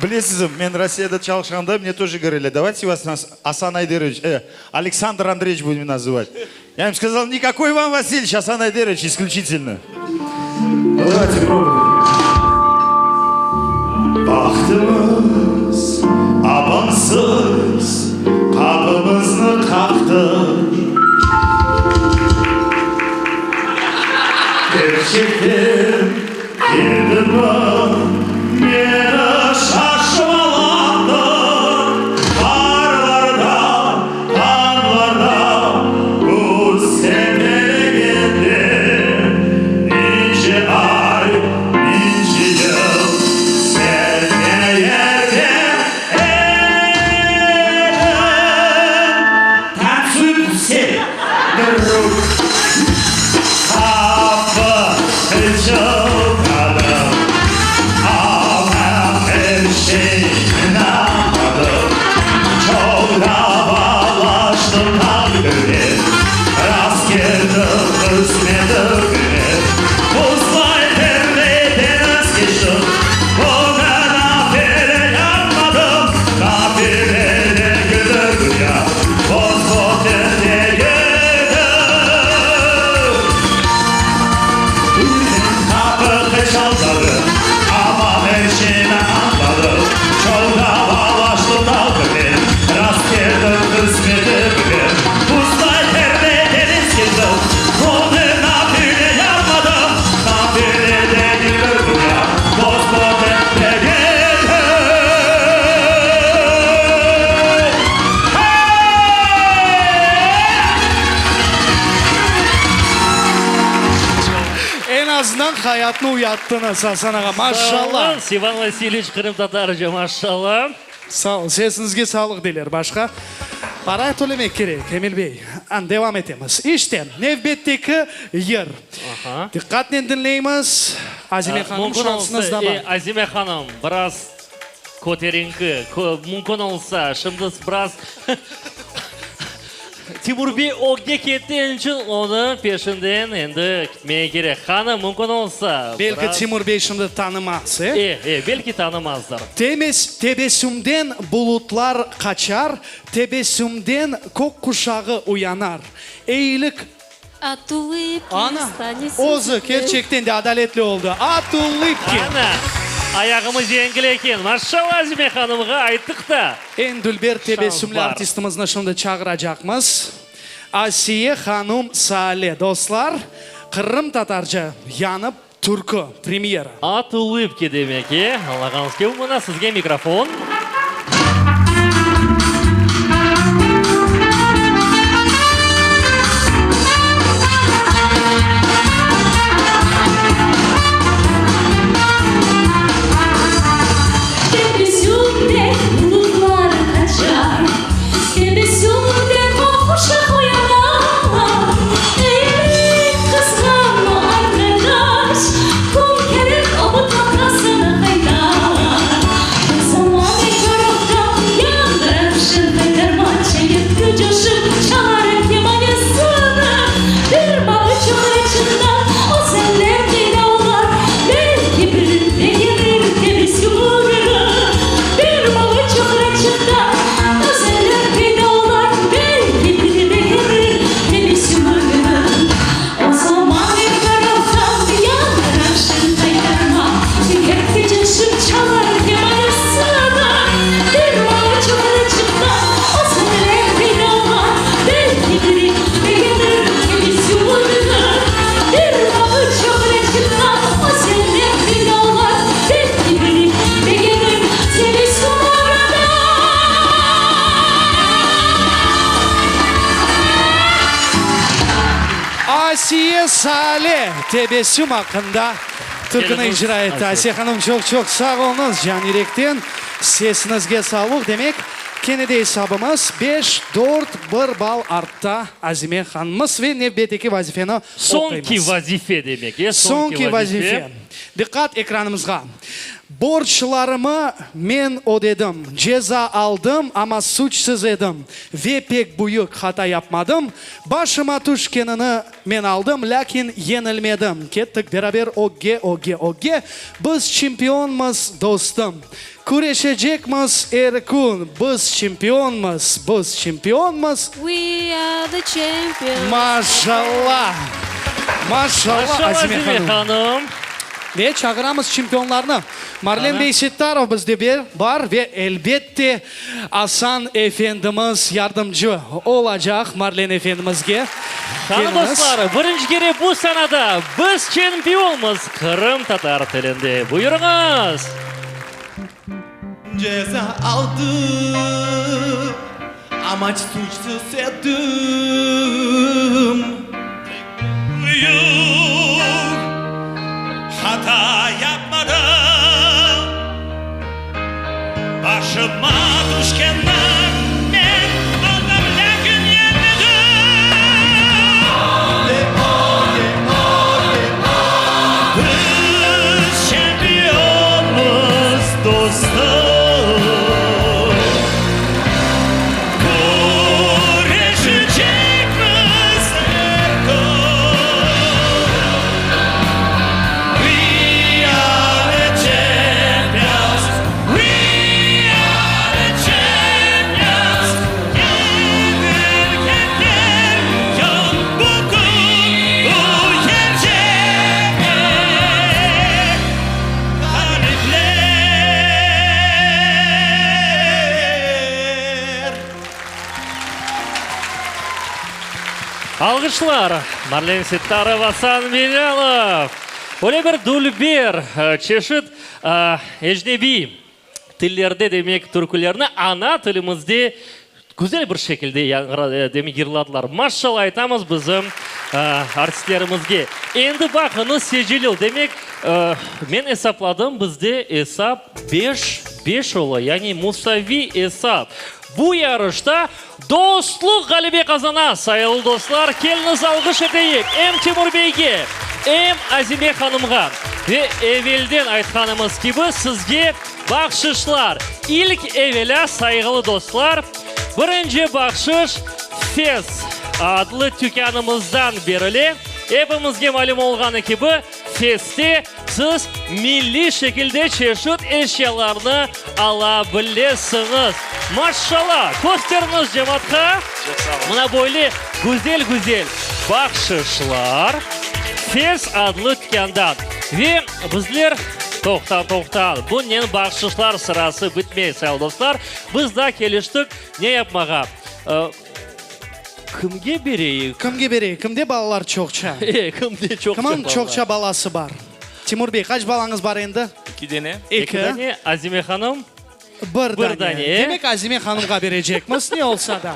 Bilesizmi, men Rossiyada çalışqanda, mne тоже говорили, давайте вас нас Асан Айдерович, э, Александр Андреевич будем называть. Я им сказал, никакой Иван Васильевич, Асан Айдерович исключительно. Ну, давайте пробуем. Bahtımız apansız qapımıznı qaqtı. Kerçekten keldimi, meni şaşmalattı. Qarlarda, tañlarda buz sepelegende, nice ay, nice yıl sen ne yerde ediñ? Tantsüy все, друг. Qapı qıçıldadı, Aman er şeyni añladım. Çoq davalaştım taqdirnen, Rast keldim qısmetimnen. Buzlay terley deñiz keçtim, Bugün nafile yanmadım. Nafile degildir dünya, Boz-boten degildir. Qapı qıçıldadı, aman er şeyni añladım. Çoq davalaştım taqdirnen, Rast keldim qısmetimnen. Buzlay terley deñiz keçtim, Bugün nafile yanmadım. Nafile degildir dünya, Boz-boten degildir. Eñ azından hayatnı uyattıñız, Asan ağa, maşallah. Sağ oluñız, İvan Vasilyeviç, qırımtatarca, maşallah. Sağ ol, sesiñizge sağlıq deyler, başqa para tölemek kerek, Emil bey. An, devam etemiz. İşte, nevbetteki yır. Diqqatnen diñleymiz, Azime hanım, şansıñız da bar. Azime hanım, biraz köterinki, mümkün olsa, şimdi biraz Timur bey ögge ketti, içün onıñ peşinden endi ketmege kerek. Hanım, mümkün olsa, Belki biraz. Timur bey şimdi tanımaz, e? E, e, belki tanımazdır. Temiz tebessümden bulutlar qaçar, Tebessümden kök quşağı uyanar. Eyilik. От улыбки Ana, станет özü kerçekten de adaletli oldı. От улыбки. Ana, ayağımız yengil eken. Maşallah Azime hanımğa, ayttıq da. Eñ dülber tebessümli Şans bar. artistimizni şimdi çağıracaqmız. Asiye hanum Sale. Dostlar, qırımtatarca yanıp türkü, premyera. От улыбки demek, e? Añlağanıñız kibi, mına sizge mikrofon. Tebessümden bulutlar qaçar, Tebessümden quşaq oyanar. Eyilik qızğanma, arqadaş, Kün kelir, o mıtlaqa saña qaytar. Bir zaman. Asiye Sale tebessüm aqqında türküni icra etti. Asiye hanım, çoq-çoq sağ oluñız, can yürekten sesiñizge sağlıq. Demek, kene de esabımız beş, dört, bir bal artta Azime hanımız ve nevbetteki vazifeni oquymız. Soñki vazife demek, e? Soñki vazife. Diqqat ekranımızğa. Borclarımı men ödedim, ceza aldım, amma suçsız edim ve pek büyük hata yapmadım. Başıma tüşkenini men aldım, lâkin yeñilmedim. Kettik beraber ögge, ögge, ögge, biz çempionmız, dostum. Küreşecekmiz er kün, biz çempionmız, biz çempionmız. We are the champions. Maşallah! Maşallah, Maşallah, Azime Azime hanım. hanım. Ve çağıramız çempionlarnı. Marlen bey Settarov bizde bar ve elbette Asan efendimiz yardımcı olacaq Marlen efendimizge. Qani Keliñiz. dostlar, birinci kere bu sanada biz çempionmız qırımtatar tilinde. Buyurıñız! Ceza aldım, amma suçsız edim. Büyük hata yapmadım, Başıma tüşkenni men aldım, lâkin yenmedim. Biz çempionmız, dostum. Küreşecekmiz er kün. We are the champions, we are the champions. Yenilgenler yoq bugün bu yerde. Ğalipler. Alğışlar, Marlen Settarov, Asan Bilâlov. Öyle bir dülber, çeşit ecnebiy tillerde, demek, türkülerni ana tilimizde güzel bir şekilde demek, yırladılar. Maşallah aytamız bizim artistlerimizge. Endi baqıñız, Secelil, demek, men esapladım, bizde esap beş, beş ola, yani musaviy esap. Bu yarışta Dostluq ğalebe qazana! Sayılı dostlar, keliñiz alğış eteyik em Timur beyge, em Azime hanımğa. Ve evelden aytqanımız kibi, sizge bahşışlar. İlk evelâ, sayğılı dostlar, birinci bahşış Fes adlı tükânımızdan berile. Epimizge malüm olğanı kibi, Feste siz milliy şekilde çeşit eşyalarnı ala bilesiñiz. Maşşala! Kösteriñiz cemaatqa. Mına böyle güzel-güzel bahşışlar Fes adlı tükândan. Ve bizler, toqta, toqta, bunen bahşışlar sırası bitmey, sayılı dostlar. Biz daa keliştik ne yapmağa? Kimge bereyik? Kimge bereyik? Kimde balalar çoqça? E, kimde çoqça Kimniñ balalar? çoqça balası bar? Timur bey, qaç balañız bar endi? Eki dene. Eki dane. Azime hanım? Bir Bir dane. Demek, Azime hanımğa berecekmiz, ne olsa da.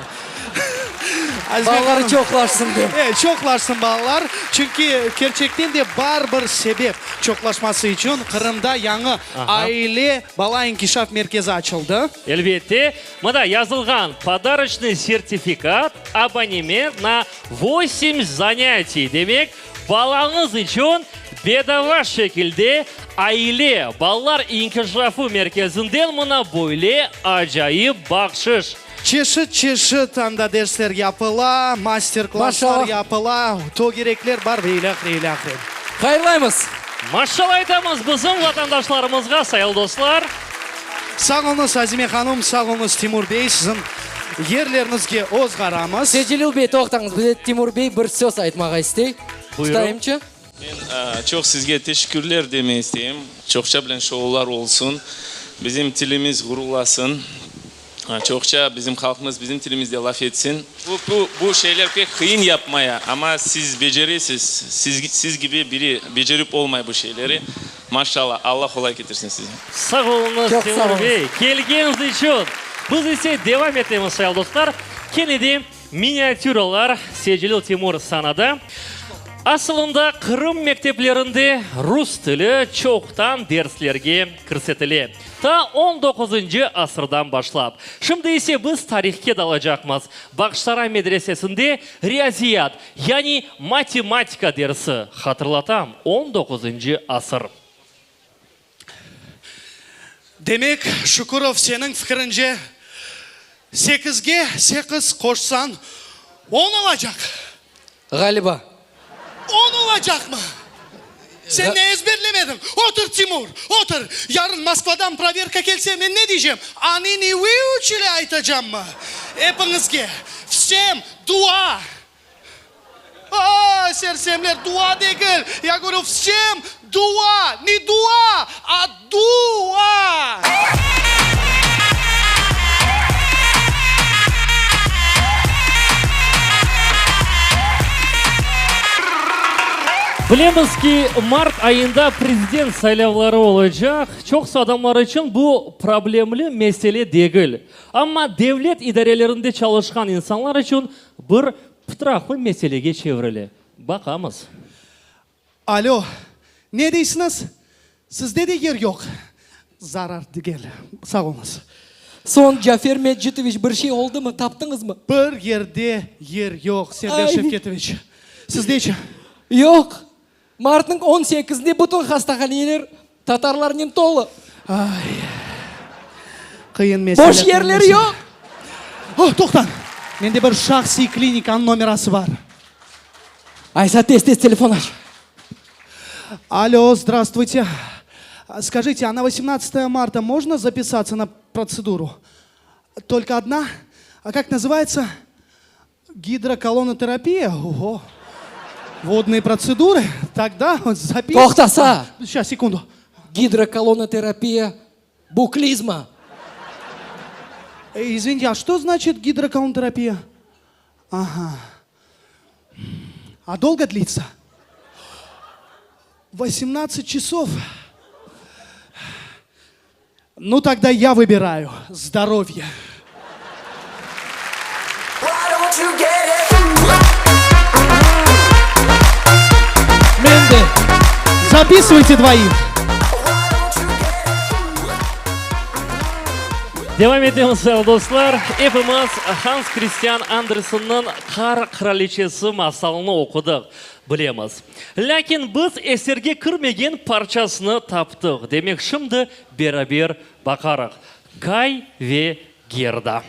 Balaları çoqlaşsın dep. E, çoqlaşsın balalar. Çünki kerçekten de bar bir sebep çoqlaşması içün. Qırımda yañı aile bala inkişaf merkezi açıldı. Elbette. Mında yazılğan, Podaroçnıy sertifikat, abonement na vosem zanâtiy, demek, balañız içün bedava şekilde Aile balalar inkişafı merkezinden mına böyle acayip bahşış. Çeşit-çeşit anda dersler yapıla, master-klasslar yapıla, tögerekler bar ve ilâhre, ilâhre. Hayırlaymız! Maşşala aytamız bizim vatandaşlarımızğa, sayılı dostlar! Sağ oluñız, Azime hanım, sağ oluñız, Timur bey, siziñ yerleriñizge ozğaramız. Secelil bey, toqtañız, bize Timur bey bir söz aytmağa istey. Tutayımçı. Men çoq sizge teşekkürler demey isteyim. Çoqça bilen şoular olsun, bizim tilimiz ğururlasın. Çoqça bizim halqımız bizim tilimizde laf etsin. Bu, bu, bu şeyler pek qıyın yapmaya, amma siz beceresiz, siz, siz kibi biri becerip olmay bu şeyleri. Maşallah, Alla qolay ketirsin size. Sağ oluñız, Çoq sağ Timur oluñız. bey, kelgeniñiz içün. Biz ise devam etemiz, sayılı dostlar. Kene de miniatüralar Secelil Timur sanada. Asılında Qırım mekteplerinde rus tili çoqtan derslerge kirsetile, ta on doquzıncı asırdan başlap. Şimdi ise biz tarihke dalacaqmız. Bağçasaray medresesinde riyaziyat, yani matematika dersi, hatırlatam, on doquzıncı asır. Demek, Şukurov, seniñ fikirince, sekizge sekiz qoşsañ, on olacaq? Ğaliba. On olacaqmı? Sen ne ezberlemediñ? Otur, Timur, otur! Yarın Moskvadan proverka kelse, men ne deycem? Oni ne vıuçili aytacammı? Epiñizge, vsem, dua! A, sersemler, dua degil, ya govoryu, vsem dua, ne dua, a dua! Bilemiz ki, mart ayında prezident saylavları olacaq. Çoqusı adamlar içün bu problemli mesele degil. Amma devlet idarelerinde çalışqan insanlar içün bir pıtraqlı meselege çevirile. Baqamız. Alo, ne deysiñiz? Sizde de yer yoq? Zarar degil. Sağ oluñız. Soñ, Cafer Mecitoviç, bir şey oldımı, taptıñızmı? Bir yerde yer yoq, Server Şevketoviç. Sizdeçi? Yoq. Martnıñ on sekizinde bütün hastahaneler tatarlarnen tolu. Ay, qıyın mesele. Boş yerler yoq. Oh, toqtañ! Mende bir şahsiy klinikanıñ nomerası bar. Aysa tez-tez telefon aç. Alo, zdravstvuyte. Skajite, a na vosemnadtsatoye marta mojno zapisatsa na protseduru? Tolko odna? A kak nazıvayetsa? Gidrokolonoterapiya? Oho! Vodnıye protsedurı? Togda zapis. Toqtasa! Şças, sekundu. Gidrokolonoterapiya, bu klizma. İzvinite, a çto znaçit gidrokolonoterapiya? Aha. A dolgo dlitsa? Vosemnadtsat çasov? Nu togda ya vıbirayu zdorovye. Men de. Zapisıvayte dvoih. Devam etemiz, sayılı dostlar. Epimiz Hans Kristian Andersenniñ Qar qıraliçesi masalını oqudıq, bilemiz. Lâkin biz eserge kirmegen parçasını taptıq. Demek, şimdi beraber baqarıq. Kay ve Gerda.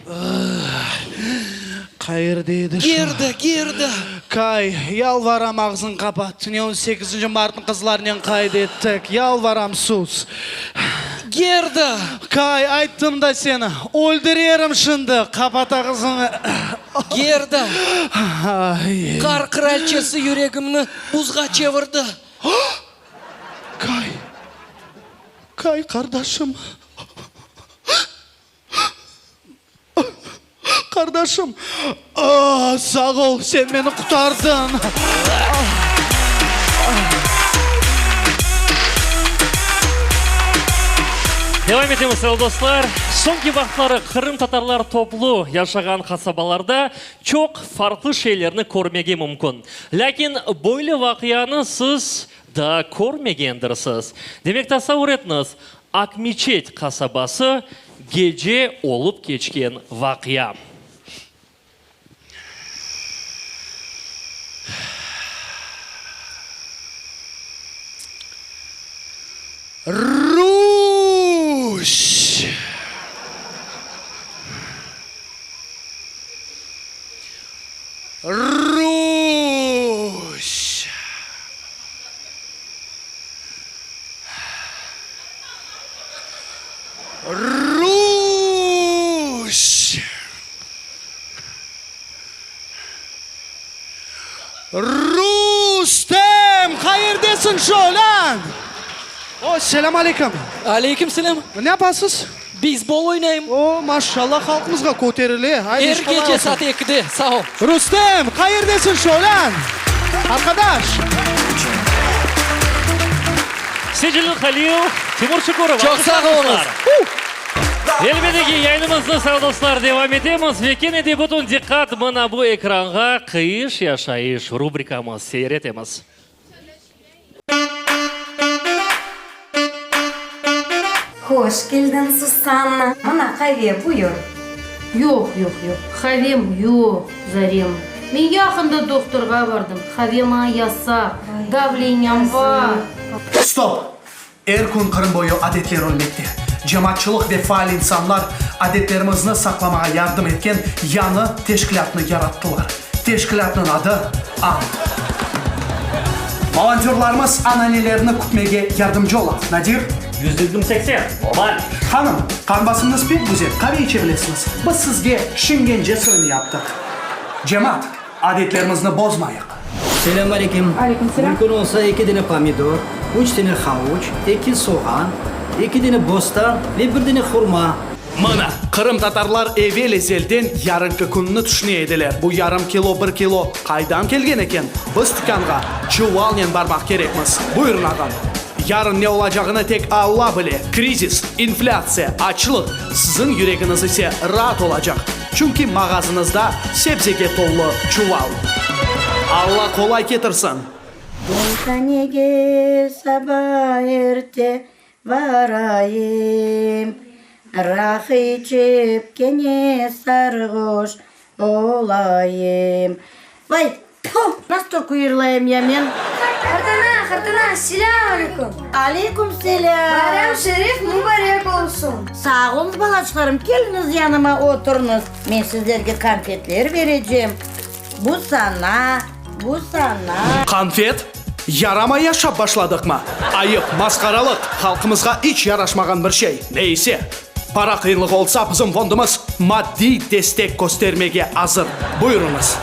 Qayerde edi şu? Gerda, Gerda! Kay, yalvaram ağzıñ qapat. Tünevin sekizinci martnı qızlarnen qayd ettik. Yalvaram, sus. Gerda! Kay, ayttım da seni, öldürerim şimdi. Qapat ağızıñı. Gerda! Qar qıralçesi yüregimni buzğa çevirdi. Kay! Kay, qardaşım! Qardaşım! Ah, sağ ol, sen meni qurtardıñ! Devam etemiz, sayılı dostlar. Soñki vaqıtları qırımtatarlar toplu yaşağan qasabalarda çoq farqlı şeylerni körmege mümkün. Lâkin böyle vaqianı siz daa körmegendirsiz. Demek, tasavvur etiñiz, Akmeçet qasabası, gece olıp keçken vaqia. Ruş! Ruş! Ruş! Rustem! Qayerdesiñ şo, lan? O, selâm aleyküm. Aleyküm selâm. Ne yapasız? Beysbol oynayım. O, maşallah, halqımızğa köterile. Haydi, Er iş kolay gece olsun. saat ekide. Sağ ol. Rustem, qayerdesiñ şo, lan? Arqadaş! Secil Halil, Timur Şukurov. Çoq sağ oluñız. Elbette ki, yayınımıznı, sağ dostlar, devam etemiz ve kene de bütün diqqat mına bu ekranğa, Qıyış yaşayış rubrikamız, seyir etemiz. Hoş keldiñ, Susanna! Mına qave, buyur. Yoq, yoq, yoq, qavem yoq, Zarema. Men yaqında dohtorğa bardım, qave maña yasaq, davleniyam bar. Stop! Er kün Qırım boyu adetler ölmekte. Cemaatçılıq ve faal insanlar adetlerimizni saqlamağa yardım etken yañı teşkilâtnı yarattılar. Teşkilâtnıñ adı, Ant. Volontörlarımız ananelerni kütmege yardımcı ola. Nadir? 120-80, normal. Hanım, qan basımıñız pek güzel, qave içe bilesiñiz. Biz sizge şingence soyunı yaptıq. Cemaat, adetlerimizni bozmayıq. Selâm aleyküm. Aleyküm selâm. Mümkün olsa eki dene pomidor, üç dene havuç, eki soğan, eki dene bostan ve bir dene hurma. Mına, qırımtatarlar evel-ezelden yarınki künni tüşüne ediler. Bu yarım kilo, bir kilo qaydan kelgen eken? Biz tükânğa çuvalnen barmaq kerekmiz. Buyurın, ağam. Yarın ne olacağını tek Alla bile. Krizis, inflâtsiya, açlıq. Siziñ yüregiñiz ise raat olacaq, çünki mağazıñızda sebzege tolu çuval. Alla qolay ketirsin! Meyhanege saba erte Varayım, raqı içip kene sarğoş olayım. Vay, tfu, nasıl türkü yırlayım ya men? Qartana, qartana, selâm aleyküm! Aleyküm selâm! Bayram şerif mubarek olsun! Sağ oluñız, balaçıqlarım, keliñiz yanıma oturıñız, men sizlerge konfetler berecem. Bu saña, bu saña. Konfet? Yaramay yaşap başladıqmı? Ayıp, masqaralıq, halqımızğa iç yaraşmağan bir şey. Ne ise, para qıyınlığı olsa, bizim fondumız maddiy destek köstermege azır. Buyurıñız.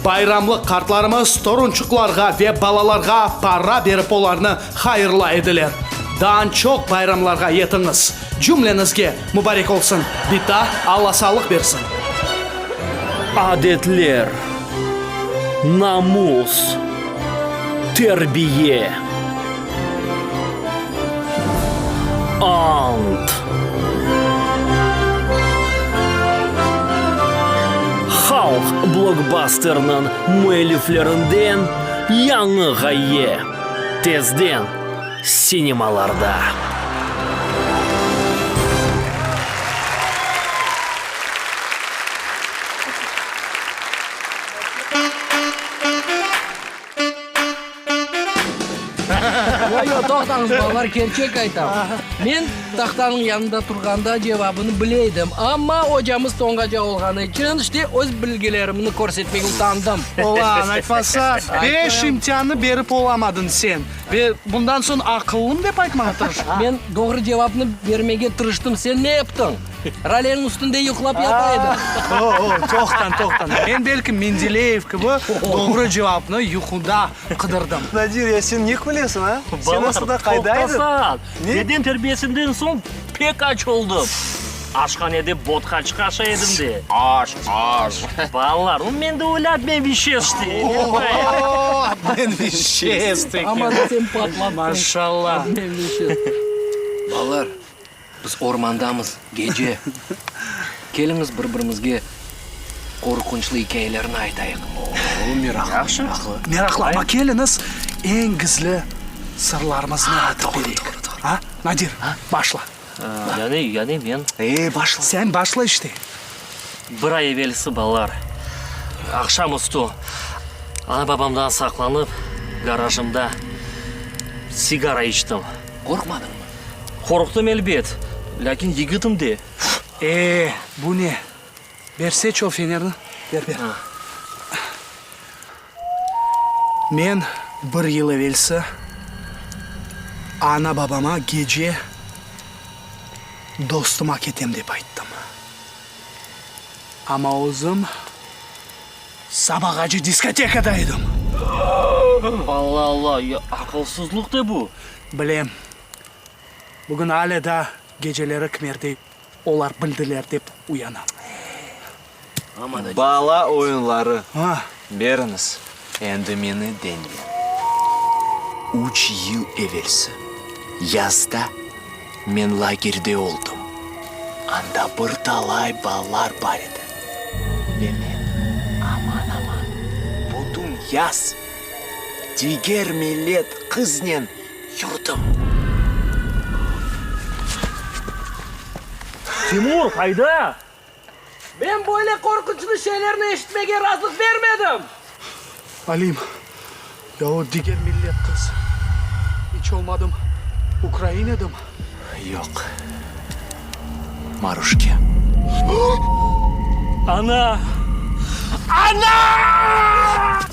Bayramlıq qartlarımız torunçıqlarğa ve balalarğa para berip olarnı hayırlay ediler. Daan çoq bayramlarğa yetiñiz. Cümleñizge mubarek olsun, bita, Alla sağlıq bersin. Adetler, namus, terbiye, ant. Halq blokbasterniñ müelliflerinden yañı ğaye, tezden sinemalarda. Yoq, yoq, toqtañız, balalar, kerçek aytam. Men tahtanıñ yanında turğanda cevabını bile edim, amma ocamız soñğaca olğanı içün, işte, öz bilgilerimni körsetmege utandım. Olân, aytmasa, beş imtiannı berip olamadıñ sen. Ve bundan soñ aqıllım dep aytmağa tırışma. Men doğru cevapnı bermege tırıştım, sen ne yaptıñ? Raleniñ üstünde yuqlap yata ediñ. O-o, toqtan, toqtan. Men belki Mendeleyev kibi doğru cevapnı yuquda qıdırdım. Nadir, ya sen ne külesiñ, a? Sen asılda qayda ediñ? Toqtasan! Beden terbiyesinden soñ pek aç oldım. Aşhanede botqaçıq aşay edim de. Aş, aş. Balalar, nu men de öyle obmen vişesti. O-o, obmen vişesti eken. Aman sen patlattın. Maşallah. Obmen vişesti. Balalar, biz ormandamız, gece. Keliñiz bir-birimizge qorqunçlı ikâyelerni aytayıq. O, meraqlı. Yahşı. Meraqlı, amma keliñiz eñ gizli sırlarımıznı aytıp bereyik. A, Nadir, başla. Yani, yani men. E, başla. Sen başla işte. Bir ay evelsi, balalar, aqşam üstü ana-babamdan saqlanıp, garajımda sigara içtim. Qorqmadıñmı? Qorqtım, elbet, lâkin yigitim de. E, bu ne? Berseçi o fenerni. Ber, ber. Men bir yıl evelsi ana-babama gece dostuma ketem dep ayttım. Amma özüm sabağace diskotekada edim. Alla, alla, ya aqılsızlıq da bu. Bilem. Bugün alâ daa geceleri kimerde Olar bildiler dep uyanam. Bala oyunları. Beriñiz, endi meni deñleñ. Üç yıl evelsi, yazda men lagerde oldım. Anda bir talay balalar bar edi. Ve men aman-aman bütün yaz diger millet qıznen yurdim. Timur, qayda? Men böyle qorqunçlı şeylerni eşitmege razılıq bermedim! Alim, ya o diger millet qız, iç olmadım ukrain edimi? Yoq, Maruşke. Ana! Ana!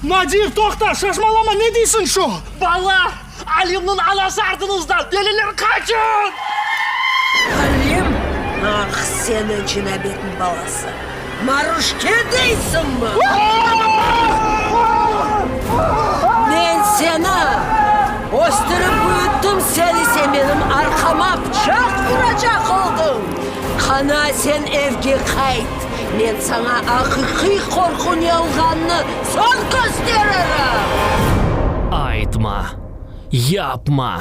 Nadir, toqta, şaşmalama, ne deysiñ şu? Bala, Alimniñ anası artıñızda, deliler, qaçın! Alim, ah, seniñ cinabetniñ balası, Maruşke deysiñmi? Men seni östürip büyüttim, sen ise menim arqama pıçaq uracaq oldıñ! Qana, sen evge qayt, men saña aqiqiy qorqu ne olğanını soñ kösteririm! Aytma, yapma,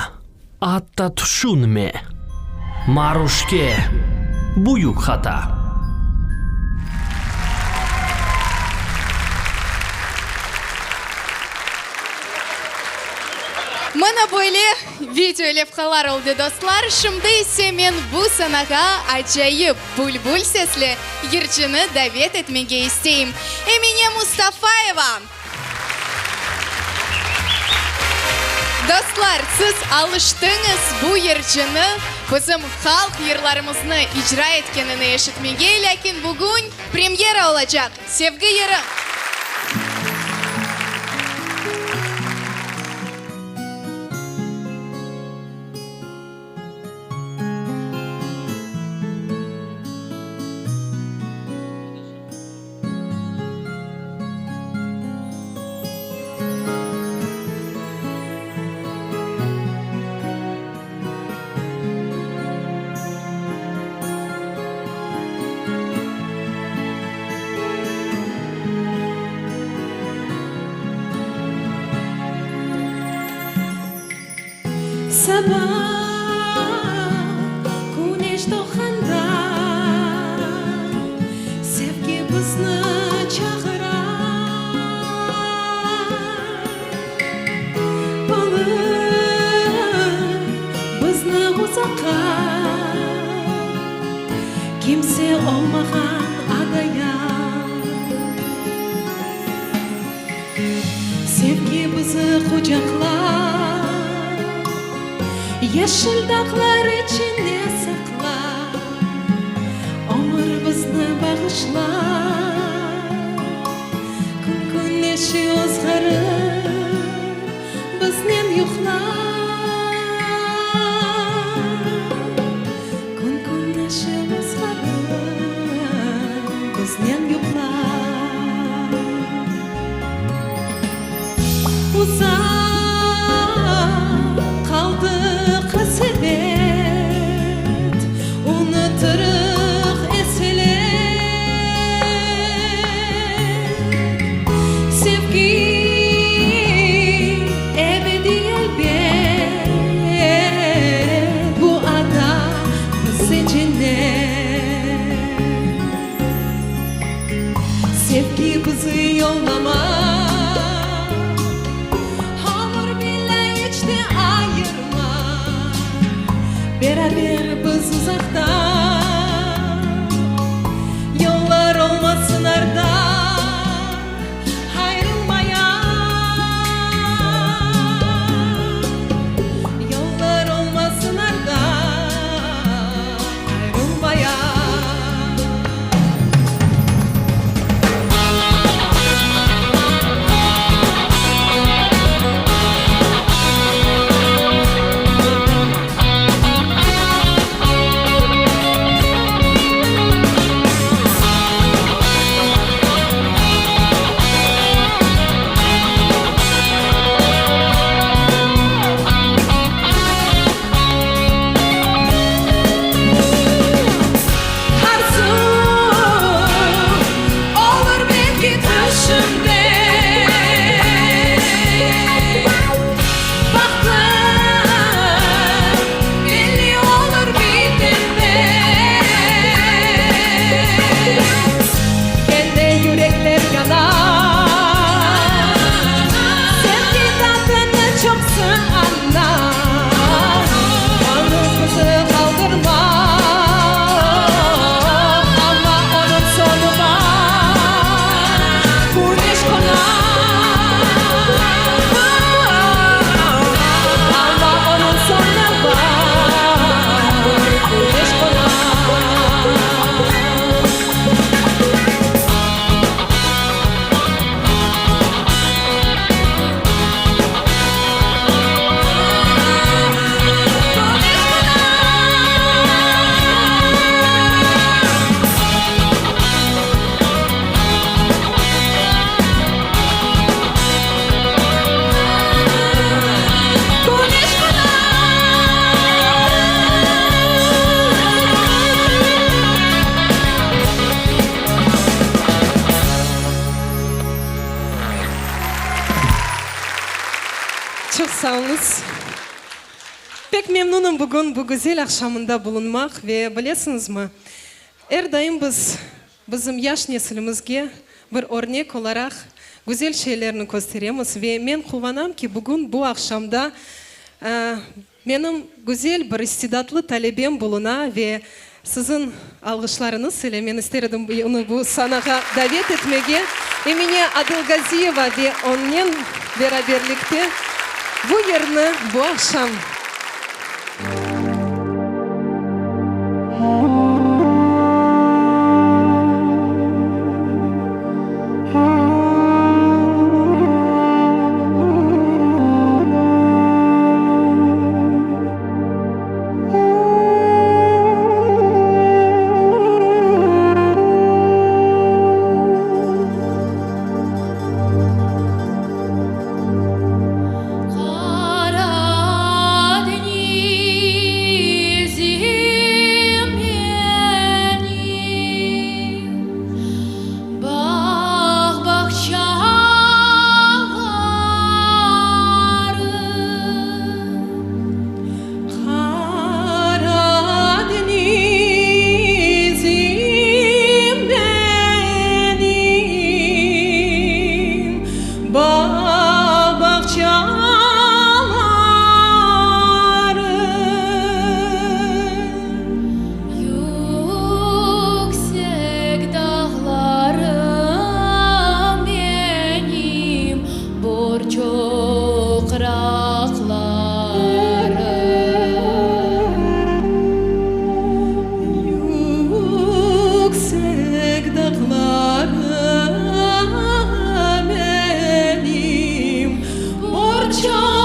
atta tüşünme! Maruşke, büyük hata! Mına böyle video levhalar oldı, dostlar. Şimdi ise men bu sanağa acayip bülbül sesli yırcını davet etmege isteyim, Emine Mustafayeva! Dostlar, siz alıştıñız bu yırcını bizim halq yırlarımıznı icra etkenini eşitmege, lâkin bugün premyera olacaq, Sevgi yırı! Saba küneş doğğanda, Sevgi bizni çağıra. Alır bizni uzaqqa, Kimse olmağan adaya. Sevgi bizi qucaqlar, Yeşil dağlar içinde saqlar, Ömür bizni bağışlar, Kün küneşi ozğarıp, biznen yuqlar. Kün küneşi ozğarıp, biznen yuqlar. Uzaq qaldı qasevet, Unutırıq eselet. Sevgi ebediy elbet, Bu ada bize cennet. Sevgi bizi yollamaz, Ömür bile iç de ayırmaz. Beraber biz uzaqta, Yollar olmasın arda, Ayrılmayaq. Yollar olmasın arda, Ayrılmayaq. sağ oluñız. Pek memnunım bugün bu güzel aqşamında bulunmaq ve bilesiñizmi, er daim biz bizim yaş nesilimizge bir örnek olaraq güzel şeylerni kösteremiz ve men quvanam ki, bugün bu aqşamda Menim güzel bir istidatlı talebem buluna ve siziñ alğışlarıñız ile men ister edim onı bu sanağa davet etmege, Emine Adılgaziyeva ve onnen beraberlikte bu yerni bu aqşam. Qara deñizim menim, Bağ-bağçalarım. Qara deñizim menim, Bağ-bağçalarım. Yüksek dağlarım menim, Bor çoqraqlarım. Yüksek dağlarım menim, Bor çoqraqlarım.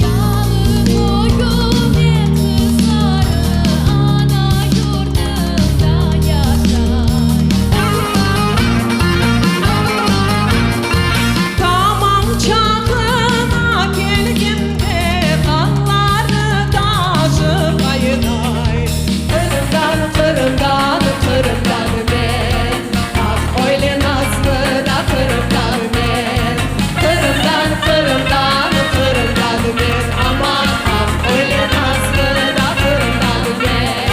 Yalı boyu ve qızları ana yurdumda yaşay. Tamam çağına kelgende qanları taşıp qaytay. Qırımdan, Qırımdan, Qırımdan men, Ah, öyle nazlı da Qırımdan men. Qırımdan, Qırımdan, Qırımdan men, Aman, ah, öyle nazlı da Qırımdan men.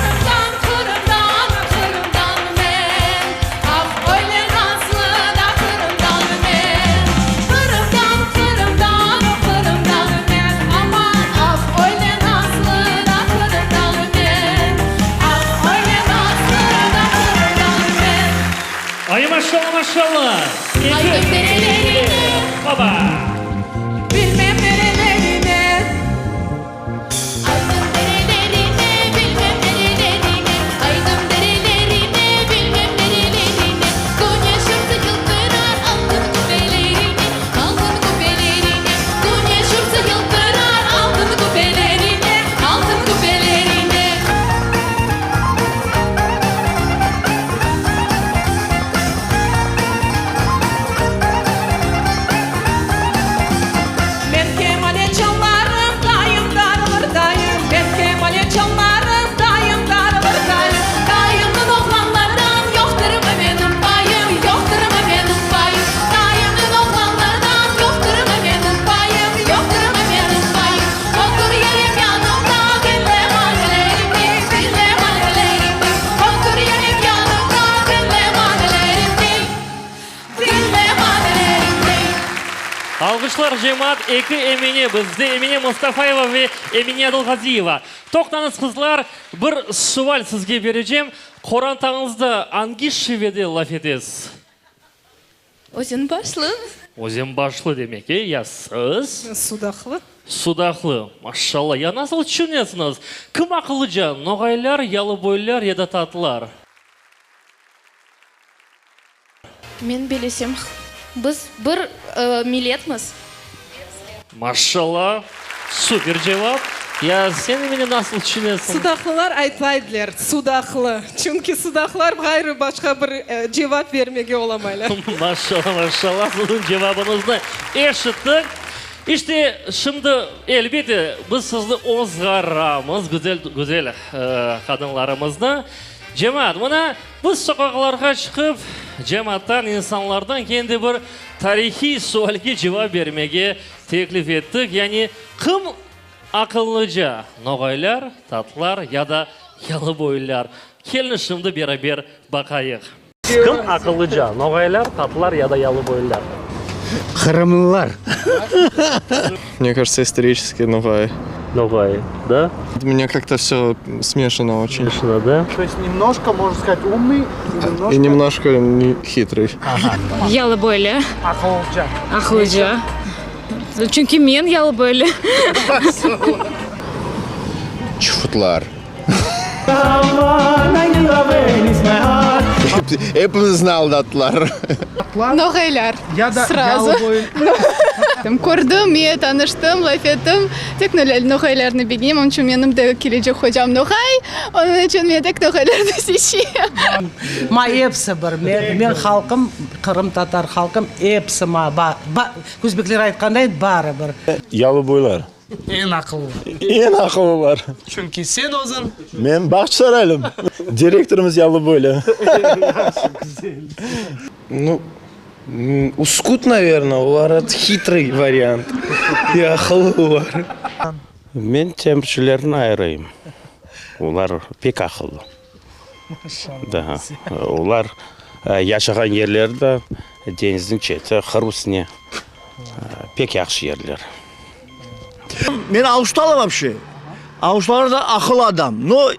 Qırımdan, Qırımdan, Qırımdan men, Ah, öyle nazlı da Qırımdan men. Qırımdan, Qırımdan, Qırımdan men, Aman, ah, öyle nazlı da Qırımdan men. Ah, öyle nazlı da Qırımdan men. Ay, maşalla, maşalla! Aydım derelerine. Oba! Bilmem nerelerine. Aydım derelerine, bilmem nerelerine. Aydım derelerine, bilmem nerelerine. Küneş ursa yıltırar altın küpelerine, altın küpelerine. Küneş ursa yıltırar altın küpelerine, altın küpelerine. Men kemane çalarım, dayım darılır dayım. Men kemane çalarım, dayım darılır dayım. Dayımnıñ oğlanlardan yoqtırmı menim payım, yoqtırmı menim payım? Dayımnıñ oğlanlardan yoqtırmı menim payım, yoqtırmı menim payım? Otur yarem yanımda, diñle mañilerimni, diñle mañilerimni. Otur yarem yanımda, diñle mañilerimni, diñle mañilerimni. Alğışlar, cemaat, eki Emine bizde, Emine Mustafayeva ve Emine Adılğaziyeva. Toqtañız, qızlar, bir sual sizge berecem, qorantañızda angi şivede laf etesiz? Özenbaşlı. Özenbaşlı demek, e? Ya siz? Sudaqlı. Sudaqlı. Maşallah. Ya nasıl tüşünesiñiz, kim aqıllıca, noğaylar, yalıboylar ya da tatlar? Men bilesem, biz bir milletmiz. Maşallah. Super cevap. Ya sen Emine nasıl tüşünesiñ? Sudaqlılar aytlaydılar, Sudaqlı. Çünki sudaqlar ğayrı başqa bir cevap bermege olamaylar. Maşallah, maşallah, siziñ cevabıñıznı eşittik. İşte, şimdi, elbette, biz sizni ozğaramız, güzel, güzel qadınlarımıznı. Cemaat, mına, biz soqaqlarğa çıqıp, cemaattan, insanlardan kendi bir tarihiy sualge cevap bermege teklif ettik, yani, kim aqıllıca, noğaylar, tatlar ya da yalıboylular? Keliñiz şimdi beraber baqayıq. Kim aqıllıca, noğaylar, tatlar ya da yalıboylular? Qırımlılar. Мне кажется, исторически noğay. Noğay, да? У меня как-то все смешано очень. Смешано, да? То есть немножко, можно сказать, умный и немножко... И немножко хитрый. Yalıboylu. Aqıllıca. Aqıllıca. Çünki men yalıboylu. Çufutlar. Epimizni aldattılar. Noğaylar. Ya da Srazu. Kördim, men tanıştım, laf ettim. Tek noğaylarnı begenem, onıñ içün menim de kelecek hocam noğay, onıñ içün men tek noğaylarnı seçem. Ma episi bir, men, men halqım, qırımtatar halqım, episi ma, ba, ba, özbekler aytqanday, barı bir. Yalıboylar. Eñ aqıllılar. Eñ aqıllılar. Çünki sen özüñ. Men Bağçasaraylım. Direktorımız yalıboylı. Nu, Uskut, naverno, olar hitrıy variant, aqıllılar. Men temirçilerni ayırayım, olar pek aqıllı. Da, olar yaşağan yerleri de deñizniñ çeti, qır üstüne, pek yahşı yerler. Men Aluştalı vapşe. Aluştalar da aqıllı adam. No,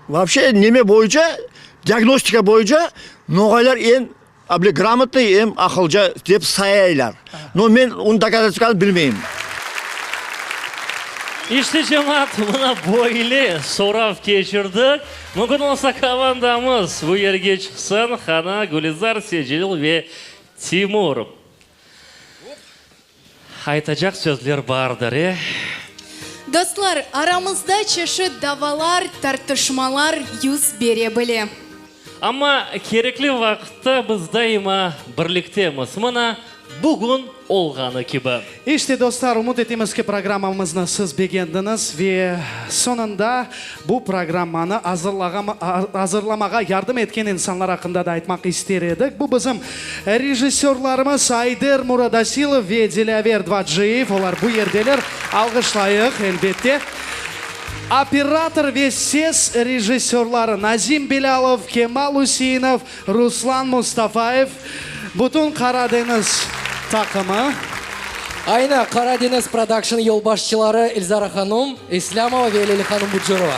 vapşe neme boyunca, diagnostika boyunca noğaylar eñ A bile gramotnıy em aqılca dep sayaylar. No men onı dokazatskanı bilmeyim. İşte, cemaat, mına böyle sorav keçirdik. Mümkün olsa, komandamız bu yerge çıqsın, Hana, Gülizar, Secelil ve Timur. Aytacaq sözler bardır, e? Dostlar, aramızda çeşit davalar, tartışmalar yüz bere bile. Amma kerekli vaqıtta biz daima birliktemiz, mına bugün olğanı kibi. İşte, dostlar, ümüt etemiz ki, programmamıznı siz begendiñiz ve soñunda bu programmanı azırlamağa yardım etken insanlar aqqında da aytmaq ister edik. Bu bizim rejissörlarımız Ayder Muradasilov ve Dilâver Dvaciyev, olar bu yerdeler, alğışlayıq, elbette. Operator ve ses rejissörları Nazim Bilâlov, Kemal Üseinov, Ruslan Mustafayev, bütün Qara deñiz taqımı. Ayna, Qara deñiz prodakşn yolbaşçıları Elzara hanum İslâmova ve Leyla hanum Bucurova.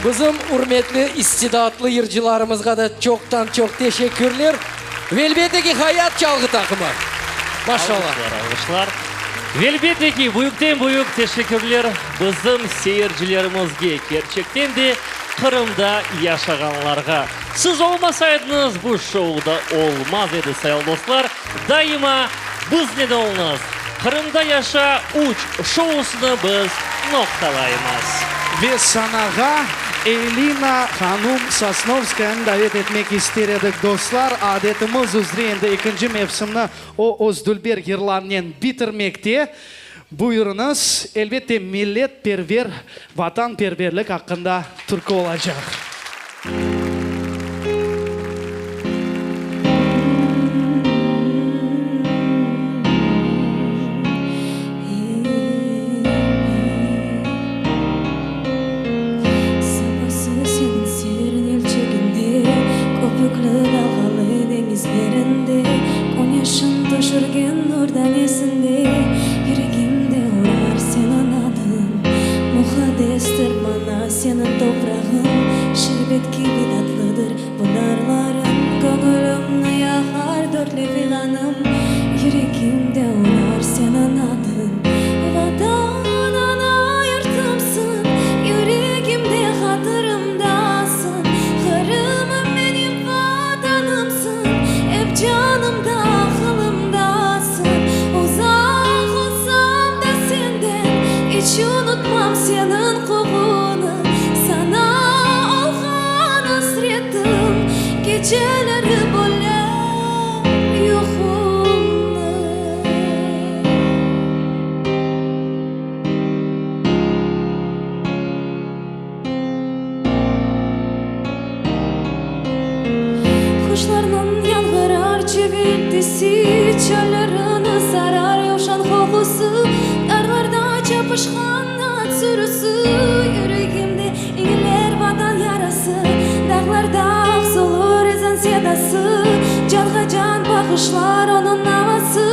Bizim ürmetli, istidatlı yırcılarımızğa da çoqtan-çoq teşekkürler. Ve elbette ki, Hayat çalğı taqımı. Maşallah. Alğışlar, alğışlar. Ve elbette ki, büyükten-büyük teşekkürler bizim seyircilerimizge, kerçekten de Qırımda yaşağanlarğa. Siz olmasaydıñız, bu şou da olmaz edi, sayılı dostlar. Daima biznen oluñız. Qırımda yaşa üç şousını biz noqtalaymız. Ve sanağa Elina hanum Sosnovskayanı davet etmek ister edik, dostlar. Adetimiz üzre endi ekinci mevsimni o öz dülber yırlarınen bitirmekte. Buyurıñız, elbette, milletperver, vatanperverlik aqqında türkü olacaq. Sabası seniñ serin elçeginde, Köpükli dalğalı deñizlerinde, Küneşiñ tüşürgen nur danesinde, Yüregimde urar seniñ adıñ. Muqaddestir maña seniñ toprağıñ, Şerbet kibi tatlıdır pınarlarıñ, Köñülimni yaqar. Vatanım, Yüregimde urar seniñ adıñ. Vatan, ana yurtumsıñ, Yüregimde, hatırımdasıñ. Qırımım menim Vatanımsıñ, Ep canımda, aqılımdasıñ. Uzaq olsam da senden, İç unutmam seniñ qoquñı. Saña olğan asretim Geceleri böler yuqumnı. Quşlarnıñ yañğırar çiviltisi, Çöllerni sarar yavşan qoqusı, Dağlarda çapışqan at sürüsi, Yüregimde iñler Vatan yarası. Dağlarda aks olur ezan sedası, Canğa can bağışlar onıñ avası.